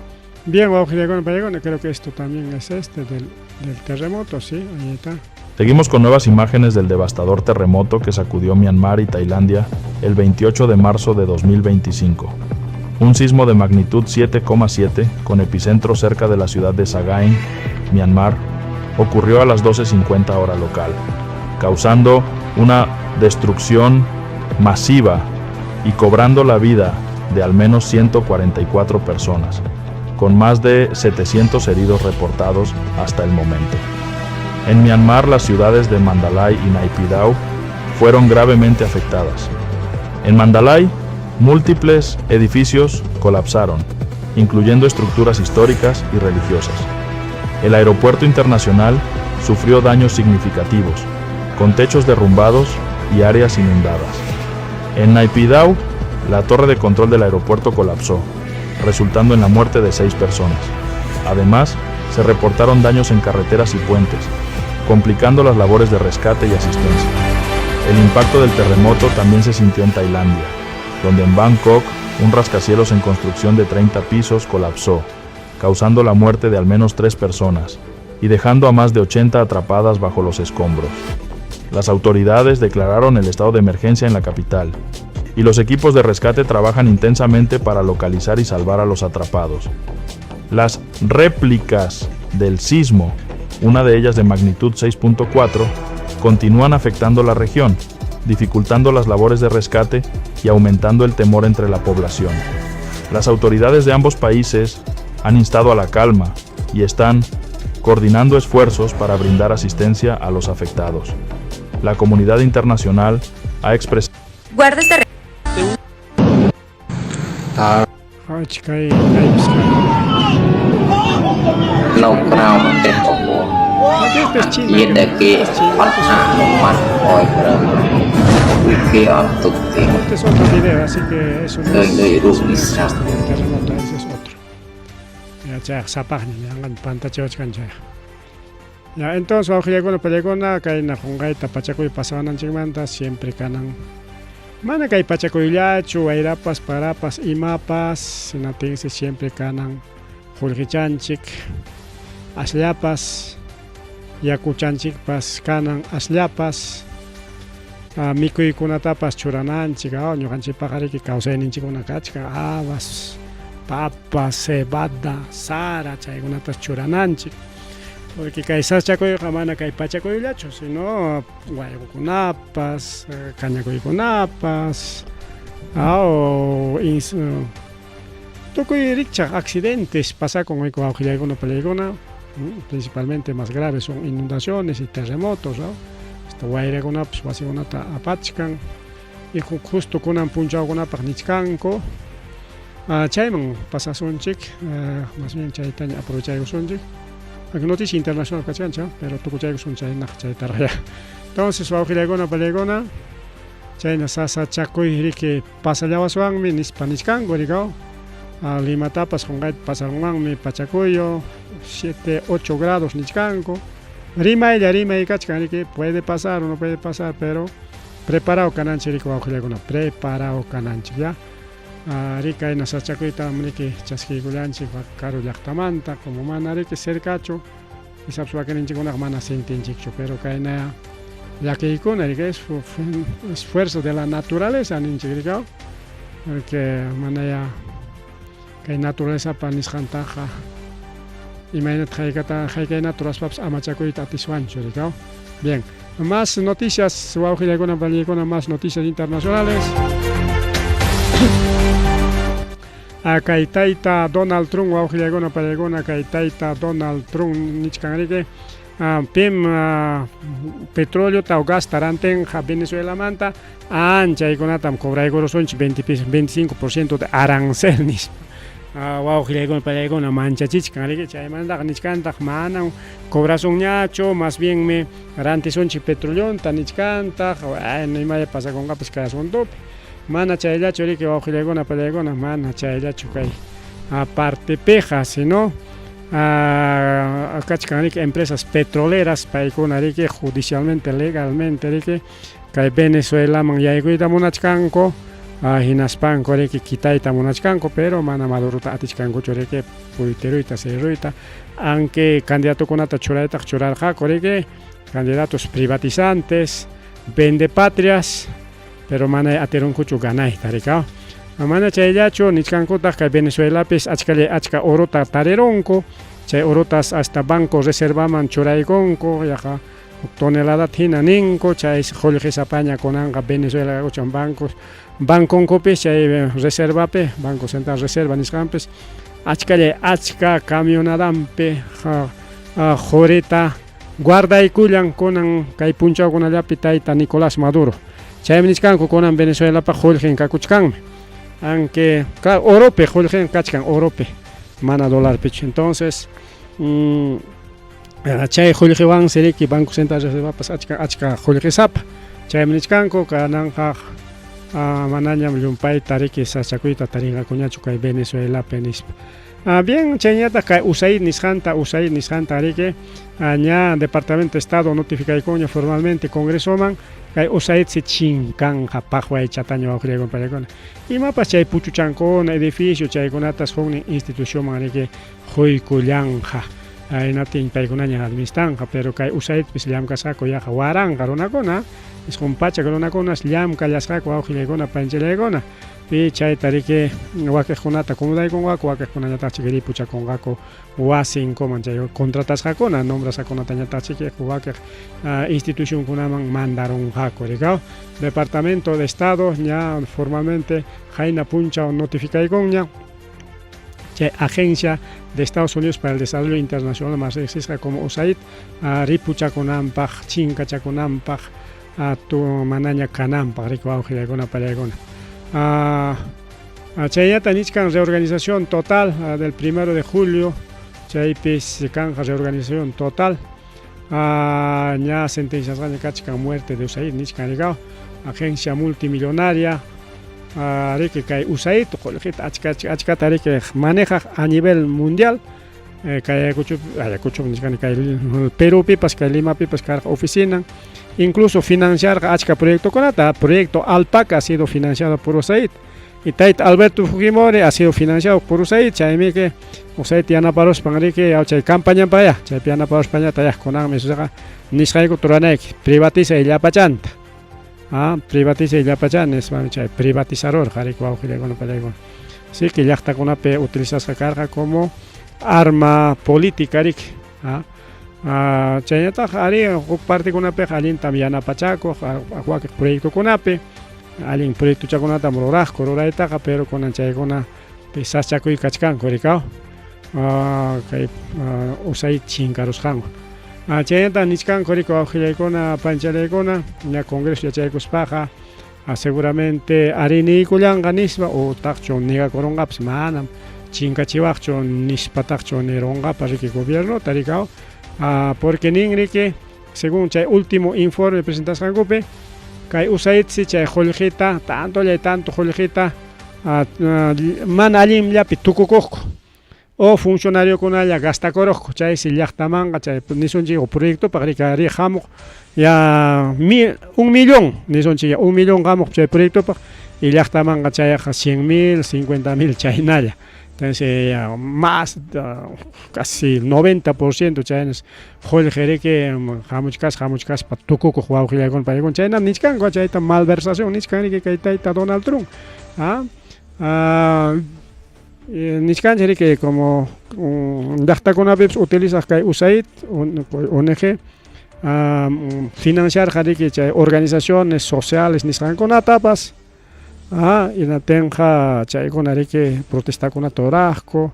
Bien, wawqillaykuna paykuna, creo que esto también es este del terremoto, sí, ahí está. Seguimos con nuevas imágenes del devastador terremoto que sacudió Myanmar y Tailandia el 28 de marzo de 2025. Un sismo de magnitud 7,7 con epicentro cerca de la ciudad de Sagaing, Myanmar, ocurrió a las 12:50 hora local, causando una destrucción masiva y cobrando la vida de al menos 144 personas, con más de 700 heridos reportados hasta el momento. En Myanmar, las ciudades de Mandalay y Naypyidaw fueron gravemente afectadas. En Mandalay, múltiples edificios colapsaron, incluyendo estructuras históricas y religiosas. El aeropuerto internacional sufrió daños significativos, con techos derrumbados y áreas inundadas. En Naypyidaw, la torre de control del aeropuerto colapsó, resultando en la muerte de 6 personas. Además, se reportaron daños en carreteras y puentes, complicando las labores de rescate y asistencia. El impacto del terremoto también se sintió en Tailandia, donde en Bangkok un rascacielos en construcción de 30 pisos colapsó, causando la muerte de al menos 3 personas y dejando a más de 80 atrapadas bajo los escombros. Las autoridades declararon el estado de emergencia en la capital, y los equipos de rescate trabajan intensamente para localizar y salvar a los atrapados. Las réplicas del sismo, una de ellas de magnitud 6.4, continúan afectando la región, dificultando las labores de rescate y aumentando el temor entre la población. Las autoridades de ambos países han instado a la calma y están coordinando esfuerzos para brindar asistencia a los afectados. La comunidad internacional ha expresado Guarda este Kay kaypis kan. នៅក្រៅប្រទេសរបស់ Aquí este es China. មានតែគេ Este es China. អត់អនុម័តឲ្យប្រើគឺគេអត់ទុកទេ Este es otro video, así que eso no es, Doy, doy, eso no es Rubí. este del terremoto, ese es otro. Ya, chayqa sapaqña, yanqaña pantachiwachkan chayqa. Ya, entonces, wawqillaykuna pallaykuna, kayna qunqayta pachakuy pasawananchikmanta siempre kanan. Mana kay pachakuyllachu, wayrapas, parapas, imapas, sinatinsi siempre kanan qullqichanchik, asllapas, yakuchanchikpas kanan asllapas. Mikuykunatapas churananchik, ñuqanchikpaqariki kawsayninchikkuna kachkan, habas, papa, cebada, sara, chaykunatas churananchik. Porque kay sasachakuyqa mana kay pachakuyllachu, sino wayqukunapas, kañakuykunapas, tukuy rikchaq accidentes pasakun wawqillaykuna palaykuna, principalmente más graves son inundaciones y terremotos, ¿no? Hasta wayrakunapas wasikunata apachkan y justo kunan punchawkunapaq nichkanku. Chayman pasasunchik, más bien chaytaña aprovechaykusunchik. Aunque noticia internacional kachkancha, pero tukuchaykusun chaynaq chaytaraq ya. Entonces wawqillaykuna palaykuna, chayna sasachakuy riki pasallawaswanmi nispa nichkanku rikaw. Limatapas qunqayta pasarunmanmi pachakuyo 7, 8 grados nichkanku. Rimaylla rimay kachkan riki, puede pasar o no puede pasar, pero preparado kananchik riki wawqillaykuna, preparado kananchik ya. Rikayna sasachakuyta riki chaskiykullanchik karu llaqtamanta, como mana riki cercachu, quizás wakininchikkunaqa mana sintinchikchu, pero kayna llakiykuna riki es esfuerzo de la naturaleza ninchik rikaw, porque mana ya kay naturalezapa nisqantaqa imaynata haykata haykaynata ruraspapas amachakuyta atiswanchu rikaw. Bien, más noticias wawqillaykuna paniykuna, más noticias internacionales. Kay tayta Donald Trump wawqillaykuna paniykuna, kay tayta Donald Trump nichkan riki, pim petróleo o gasta rantinqa Venezuelamanta, anchaykunatam cobraykurusunchik 25% de arancel nispa. Wawqillaykuna paniykuna manchachichkan riki, chaymantaqa nichkantaq manam cobrasunñachu, más bienmi rantisunchik petroleonta nichkantaq, bueno, imaya pasakunqapas kay asuntopi. Mana chayllachu riki wawqillaykuna paniykuna, mana chayllachu kay partepiqa, sino kachkan riki empresas petroleras paykuna riki judicialmente, legalmente riki kay Venezuelaman yaykuyta munachkanku, hinaspanku riki kitayta munachkanku, pero mana Madurota atichkankuchu riki puytiruyta, cerruyta, aunque candidatokunata churaytaq churarqaku riki, candidatos privatizantes, vendepatrias, pero mana atirunkuchu ganayta rikaw. Mana chayllachu nichkankutaq kay Venezuelapis achkalla achka orota tarirunku, chay orotas hasta banco reservaman churaykunku, yaqa toneladat hina ninku, chay qullqisapaña kunanqa Venezuela kakuchan bancos, banconkupis chay reservapi, Banco Central Reserva nisqanpis achkalla achka camionadampi qurita guardaykullan kunan kay punchawkunallapi tayta Nicolás Maduro. Chaymi nichkanku kunan Venezuelapaq qullqin kakuchkanmi. Aunque claro, oropi qullqin kachkan, oropi, mana dolarpichu. Entonces, chay qullqiwansi riki Banco Central Reservapas achka achka qullqisapa. Chaymi nichkanku kananqa manañam llumpayta riki sasachakuyta tarinqakuñachu kay Venezuelapi nispa. Bien, chayñataq kay USAID nisqanta, USAID nisqanta riki ña Departamento de Estado notificaykuña formalmente Congresoman kay USAID si chinkanqa paqwaychataña wawqillaykuna paniykuna. Imapas chay puchuchankuna, edificio chaykunatas huknin institucionman riki quykullanqa. Hinaptin paykunaña administranqa, pero kay USAIDpis llamkasqaku yaqa waranqa runakuna, 900 runakunas llamkallasqaku wawqillaykuna panchillaykuna. Pi chayta riki wakiqkunata acomodaykunqaku, wakiqkunañataqchik ripuchakunqaku wasinkuman chay contratasqakuna, nombrasqakunatañataqchik wakiq institucionkunaman mandarunqaku rikaw. Departamento de Estado ña formalmente qayna punchaw notificaykunña chay Agencia de Estados Unidos para el Desarrollo Internacional más riqsisqa como USAID ripuchakunanpaq, chinkachakunanpaq, tu manaña kananpaq riki wawqillaykuna paniykuna. Chayllata nichkan reorganización total del 1 de julio, chaypis kanqa reorganización total. Ña sentenciasqaña kachkan muerte de USAID nichkan rikaw, agencia multimillonaria, riki kay USAID qullqita achka achkata riki manejaq a nivel mundial, kay Ayacuchopi, Ayacuchopi nichkani kay Perupipas, kay Limapipas karqa oficina, incluso financiarqa achka proyectokunata, proyecto Alpaca ha sido financiado por USAID. Y tayta Alberto Fujimori ha sido financiado por USAID, chaymi que USAID yanaparuspan riki chay campañanpa ya, chaypi yanaparuspañata ya kunanmi nisqaykuta ruranayki, privatizay llapachanta. Ah, privatizay llapachá nispami chay privatizarurqa riki wawqillaykuna pallaykuna. Así que llaqtakunapi utilizasqa karqa como arma política riki. Ah, ah, chaynataq ari huk partekunapiqa allintam yanapachakuq wakiq proyectokunapi allin proyectochakunatam ruraqku ruraytaqa pero kunan chaykuna sasachakuy kachkanku rikaw ah, kay ah, USAID chinkarusqanku. Ah, chaynata nichkanku riki wawqillaykuna panchalaykuna ña congreso yachaykuspaqa seguramente ari niykullanqa nispa utaqchu negakurunqapas manam chinkachiwaqchu nispataqchu nirunqapas riki gobiernota rikaw porque nin riki según chay último informe presentasqankupi kay USAIDsi chay qullqita tantollay tanto qullqita mana allinllapi tukukuqku o funcionariokunalla gastakuruqku chaysi llaqtamanqa chay nisunchik proyectopaq riki ari hamuq ya 1 millón nisunchik ya 1 millón hamuq chay proyectopaq y llaqtamanqa chayaqqa 100 000, 50 000 chaynalla. Entonces ya más casi 90% chaynas qullqi riki hamuchkasqa hamuchkaspa tukukuq wawqillaykuna paykuna chaynam nichkanku chayta malversación nichkan riki kay tayta Donald Trump. Ah, nichkanchik riki como llaqtakunapipas utilizaq kay USAID ONG financiarqa riki chay organizaciones sociales nisqankunatapas hinaptinqa chaykuna riki protestakunata ruraqku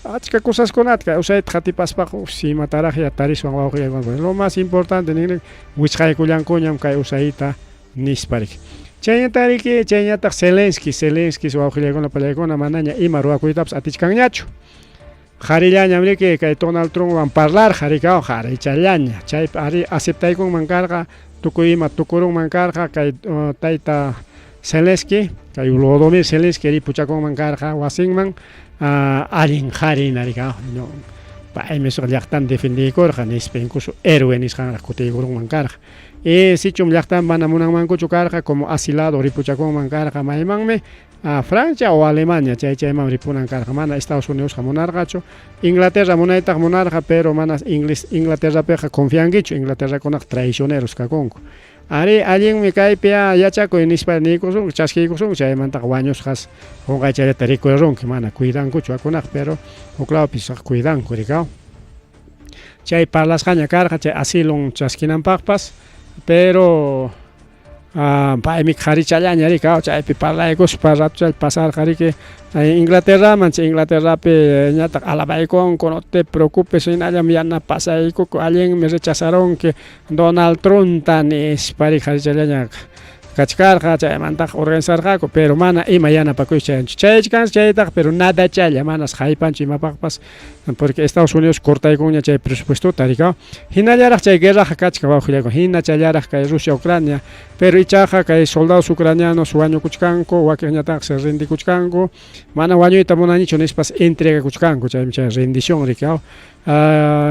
achka cosaskunata kay USAID qatipaspaqa imataraqya tariswan wawqillaykuna. Lo más importante nin wichqaykullankuñam kay USAIDta nispa riki. Chaynata riki chayñataq Zelensky, Zelensky wawqillaykuna pallaykuna manaña ima rurakuytapas atichkanñachu. Qharillañam riki kay Donald Trumpwan parlarqa riki qharichallaña chaypi ari aceptaykunman karqa tukuy ima tukurunman karqa kay tayta Zelensky kay Volodymyr Zelensky ripuchakunman karqa wasinman allin qhari hina riki paymi llaqtanta defendiykurqa nispa incluso héroe nisqanraq kutiykurunman karqa. Y sichum llaqtan mana munanmankuchu karqa como asilado ripuchakunman karqa maymanmi a Francia o Alemania chay chayman ripunan karqa mana Estados Unidosqa munarqachu. Inglaterra munaytaq munarqa pero mana Inglaterrapiqa confiankichu Inglaterrakunaqa traicioneros kakunku. Ari allinmi kaypi yachakuy nispa niykusunki chaskiykusunki chaymantaqa wañusqas qunqaychallata rikurirunki mana cuidankuchu wakunaqa pero huklawpis cuidanku rikaw. Chay parlasqaña karqa chay asilon chaskinanpaqpas pero paymi qharichallaña riki chaypi parlaykuspa ratuchalla pasarqa riki Inglaterraman chay Inglaterrapi ñataq alabaykunku no te preocupes hinallam yanapasaykuku allinmi rechazarunki Donald Trumpta nispa riki qharichallaña kachkarqa chaymantaqa organizarqaku pero mana ima yanapakuychu chayanchu chayachkansi chaytaqa pero nadachalla manas haypanchu imapaqpas porque Estados Unidos cortaykunña chay presupuestota rikaw. Hinallaraq chay guerraqa kachkan wawqillaykuna hinachallaraq kay Rusia Ucrania pero ichaqa kay soldados ucranianos wañukuchkanku wakinñataq se rindikuchkanku mana wañuyta munanichu nispas entregakuchkanku chaymi chay rendición rikaw.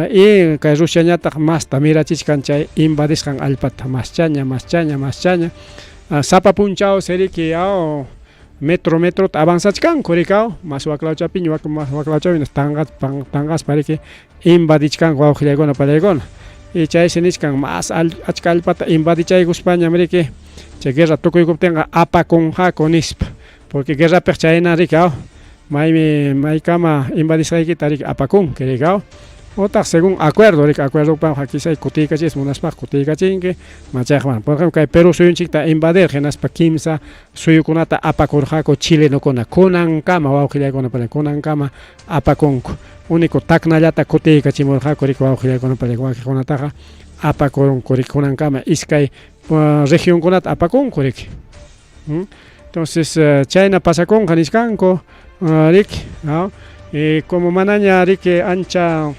Y kay Rusiañataq masta mirachichkan chay invadisqan allpata maschaña maschaña maschaña sapa punchaw riki metro metrota avanzachkanku rikaw mas waklawchapiña mas waklawchapi tanqaspa riki invadichkanku wawqillaykuna pallaykuna y chaysi nichkan mas achka allpata invadichaykuspañam riki chay guerra tukuykuptinqa apakunqaku nispa porque guerrapiqa chayna riki maymi maykama invadisqaykita riki apakunki rikaw utaq según acuerdo riki acuerdopaqa quizá kutiykachiyta munaspaqa kutiykachinki machayqa mana. Por ejemplo kay Perú suyunchikta invadir hinaspa kimsa suyukunata apakurqaku chilenokuna kunankama wawqillaykuna kunankama apakunku único Tacnallata kutiykachimurqaku riki wawqillaykuna wakiqkunataqa apakurunku riki kunankama iskay regionkunata apakunku riki. Entonces chayna pasakunqa nichkanku riki como manaña riki ancha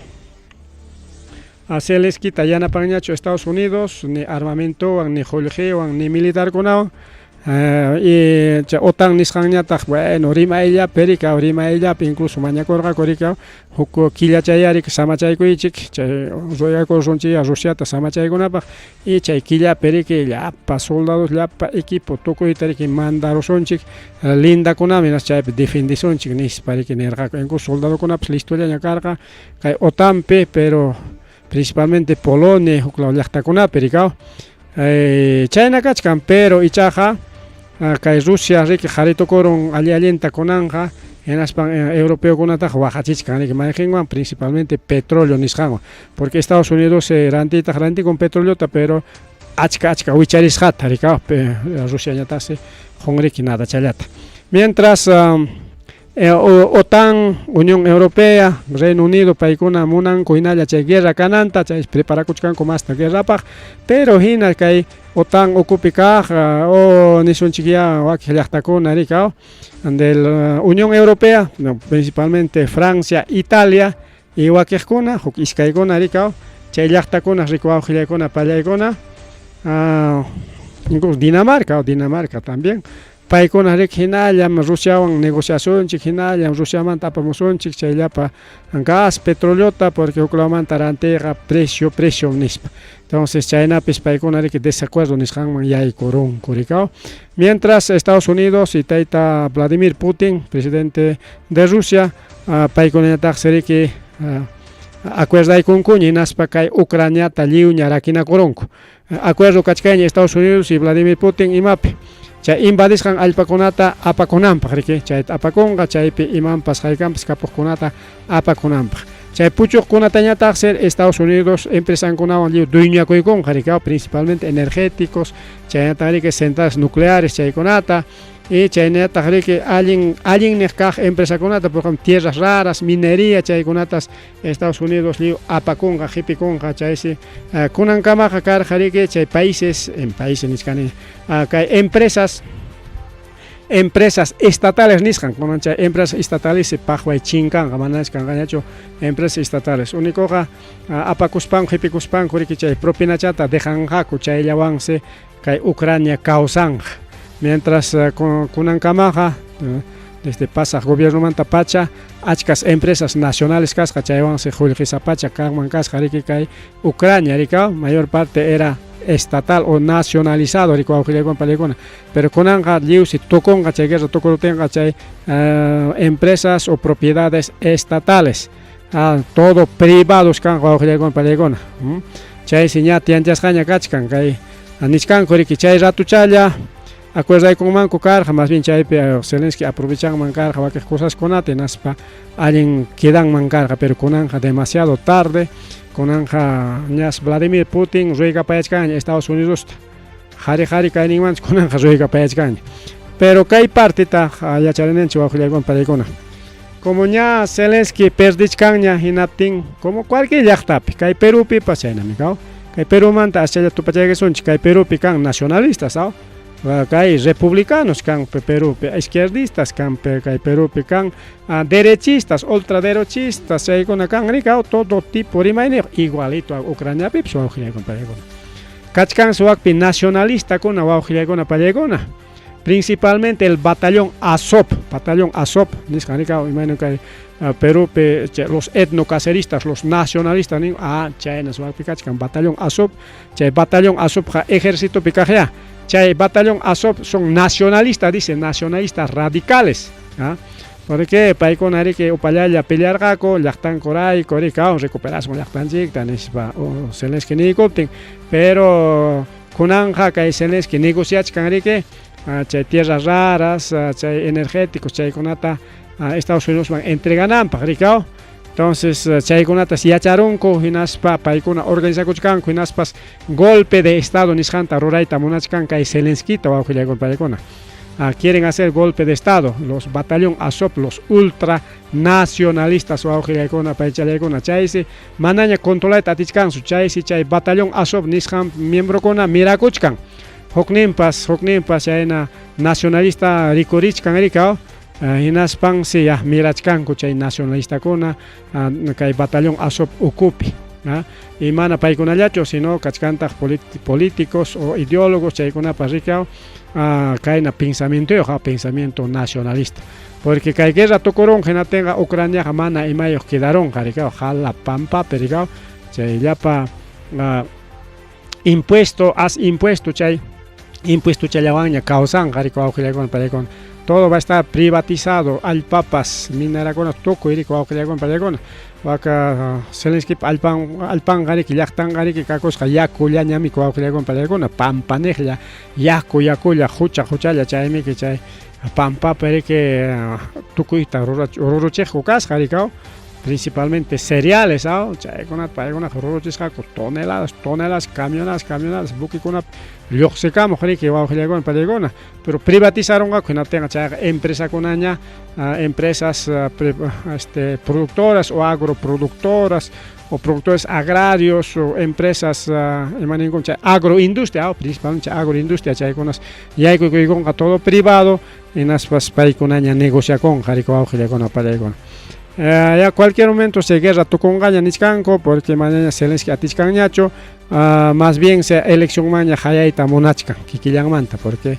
Zelenskita yanapanñachu Estados Unidos ni armamentowan ni qullqiwan ni militarkunawan y chay OTAN nisqanñataq bueno rimayllapi riki rimayllapi incluso mañakurqaku riki huk killachaya riki samachaykuychik chay ruegakurunchikya Rusiata samachaykunapaq y chay killapi riki llapa soldados llapa equipo tukuyta riki mandarusunchik lindakunami chaypi defendisunchik nispa riki nirqaku incluso soldadokunapas listollaña karqa kay OTANpi pero principalmente Polonia huklaw llaqtakunapi rikaw. Chayna kachkan, pero ichaqa kay Rusia riki qhari tukurun alli allinta kunanqa, hinaspan europeokunataqa waqachichkan riki mayqinwan, principalmente petróleo nisqanwan, porque Estados Unidos rantiytaq rantikun petroleota, pero achka achka wicharisqata riki, Rusiañataqsi qun riki nadachallata. Mientras OTAN, Unión Europea, Reino Unido, paykuna munanku hinalla chay guerra kananta, chay preparakuchkanku masta guerrapaq, pero hina kay OTAN ukupi kaq o nisunchikyá wakin llaqtakuna riki de la Unión Europea, no, principalmente Francia, Italia y wakiqkuna, huk iskaykuna riki, chay llaqtakuna rikuwawqillaykuna pallaykuna, incluso Dinamarca, Dinamarca también, paykuna riki hinallam Rusiawan negociasunchik, hinallam Rusiamanta apamusunchik chayllapa gas, petroleota, porque huklawmanta rantiyqa precio, precio nispa. Entonces chaynapis paykuna riki desacuerdo nisqanman yaykurunku riki. Mientras Estados Unidos y tayta Vladimir Putin, presidente de Rusia, paykunañataqsi riki acuerdaykunkuña hinaspa kay Ucraniata lliwña rakinakurunku. Acuerdo kachkanña Estados Unidos y Vladimir Putin imapi chay invadisqan allpakunata apakunanpaq riki, chayta apakunqa, chaypi imanpas haykanpas kapuqkunata apakunanpaq. Chay puchuqkunatañataqsi Estados Unidos empresankunawan lliw dueñakuykunqa riki, principalmente energéticos, chaynataq riki centrales nucleares chaykunata, y chaynataq riki allin allinniq kaq empresakunata, por ejemplo tierras raras, minería, chaykunatas Estados Unidos lliw apakunqa, qipikunqa. Chaysi kunankamaqa karqa riki chay países, en países nichkani, kay empresas estatales nisqan, kunan chay empresas estatales paqway chinkanqa, manach kanqañachu empresas estatales. Únicoqa apakuspanku, qipikuspanku riki chay propinachata dejanqaku, chayllawansi kay Ucrania kawsanqa. Mientras kunankamaqa desde pasaq gobiernomanta pacha achkas empresas nacionales kasqa, chaywansi qullqisapacha kanman kasqa riki kay Ucrania riki, mayor parte era estatal o nacionalizado riki wawqillaykuna pallaykuna, pero kunanqa lliwsi tukunqa chay guerra tukuruptinqa chay empresas o propiedades estatales, todo privados kanqa wawqillaykuna pallaykuna. Chaysi ña tiyanchasqaña kachkan kay nichkanku riki chay ratuchalla acuerdaykunmanku karqa, más bien chaypi Zelensky aprovechanman karqa wakiq cosaskunata hinaspa allin quedanman karqa, pero kunanqa demasiado tarde. Kunanqa ñas Vladimir Putin ruegapayachkanña Estados Unidosta, qhari qhari kayninmantas kunanqa ruegapayachkanña. Pero kay parteta yacharinanchik wawqillaykuna pallaykuna, como ña Zelensky perdichkanña, hinaptin como cualquier llaqtapi, kay Perupipas chaynami kaw, kay Perumanta aschalla tupachaykasunchik, kay Perupi kan nacionalistas, aw, kay republicanos kan Perupi, izquierdistas kan kay Perupi, kan derechistas, ultraderechistas, chaykuna kan riki, todo tipo rimayniyuq, igualito Ucraniapipas wawqillaykuna pallaykuna. Kachkansi wakpi nacionalistakuna wawqillaykuna pallaykuna, principalmente el batallón Azov, batallón Azov nisqan riki, imayna kay Perupi los etnocaceristas, los nacionalistas nin, chaynas wakpi kachkan batallón Azov, chay batallón Azovqa ejércitopi kaqya. Chay batallón Azov son nacionalistas, dice, nacionalistas radicales, porque paykuna riki upallalla pelearqaku llaqtankurayku riki, recuperasun llaqtanchikta nispa Zelensky niykuptin, pero kunanqa kay Zelensky negociachkan riki chay tierras raras, chay energéticos, chaykunata Estados Unidosman entregananpaq riki. Entonces chaykunatas yacharunku hinaspa paykuna organizakuchkanku hinaspas golpe de estado nisqanta rurayta munachkan kay Zelenskita wawqillaykuna paykuna. Quieren hacer golpe de estado los batallón Azov, los ultra nacionalistas wawqillaykuna paychallaykuna, chaysi manaña controlayta atichkansu, chaysi chay batallón Azov nisqan miembrokuna mirakuchkan, hukninpas chayna nacionalista rikurichkan riki, hinaspansi ya mirachkanku chay nacionalistakuna kay batallón Azov ukupi. Y mana paykunallachu, sino kachkantaq políticos o ideólogos chaykunapas riki, kayna pensamientoyuq, pensamiento nacionalista, porque kay guerra tukurunqa hinaptinqa Ucraniaqa mana imayuq quedarunqa riki, hala pampapi riki, chay llapa impuesto, as impuesto, chay impuesto challawanña kawsanqa riki wawqillaykuna paykuna. Todo va a estar privatizado, allpapas, minerakuna tukuy riki wawqillakuna pallakuna. Waka Zelenskypa allpan allpanqa riki llaqtanqa riki kakusqa yakullañamiki wawqillakuna pallakuna, pampaniqlla, yaku yakulla, hucha huchalla chaymiki chay pampapi riki tukuyta ruruchiqku kasqa riki principalmente cereales, aw chaykunata paykunaqa ruruchisqaku toneladas, toneladas, camionadas, camionadas buquekunapi lluqsikamuq riki wawqillakuna pallaykuna, pero privatizarunqaku hinaptinqa chayqa empresakunaña empresas productoras o agroproductoras o productores agrarios o empresas imaninkum chay agroindustria, principalmente agroindustria chaykunas yaykukuykunqa todo privado hinaspas paykunaña negociakunqa riki wawqillakuna pallaykuna. Ya cualquier momento se guerra tukunqaña nichkanku porque manaña Zelensky atichkanñachu, más bien se elección maña hayayta munachkan kikillanmanta porque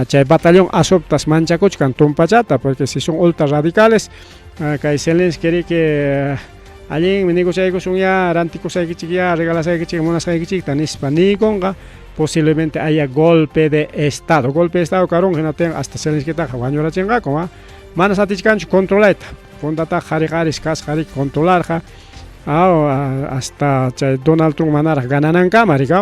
chay batallón Azovtas manchakuchkan tumpachata porque si son ultra radicales, kay Zelensky riki allinmi negociaykusun ya rantikusaykichik ya regalasaykichik munasqaykichikta nispa niykunqa posiblemente haya golpe de estado. Golpe de estado karunqa hinaptinqa hasta Zelenskytaqa wañurachinqaku, manas atichkanchu controlayta. Puntataqa qhari qharis kasqa riki controlarqa hasta chay Donald Trump manaraq gananankama riki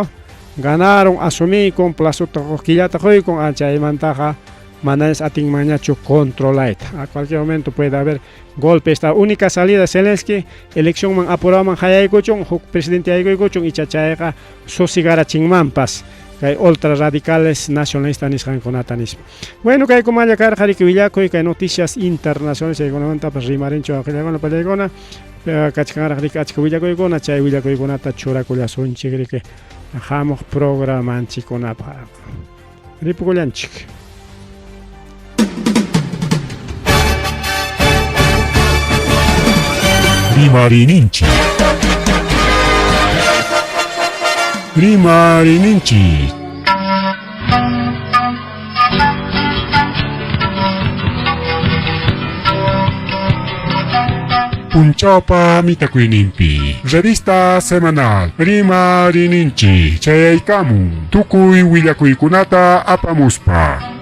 ganaron asumiykun plazota huk killata quykun chaymantaqa manañas atinmanñachu controlayta. A cualquier momento puede haber golpe. Esta única salida Zelensky eleccionman apuraman hayaykuchun huk presidente haykuykuchun icha chayqa sosigarachinmanpas kay ultra radicales nacionalistas nisqankunata nispa. Bueno, kaykumalla karqa riki willakuy kay noticias internacionales chaykunamantapas rimarinchu wawqillakuna pallaykuna, kachkanraq riki achka willakuykuna chay willakuykunata churakullasunchik riki hamuq programanchikkunapaq. Ripukullanchik. Rimarininchik. Rimarininchik. Punchawpa mitakuyninpi revista semanal Rimarininchik chayaykamun tukuy willakuykunata apamuspa.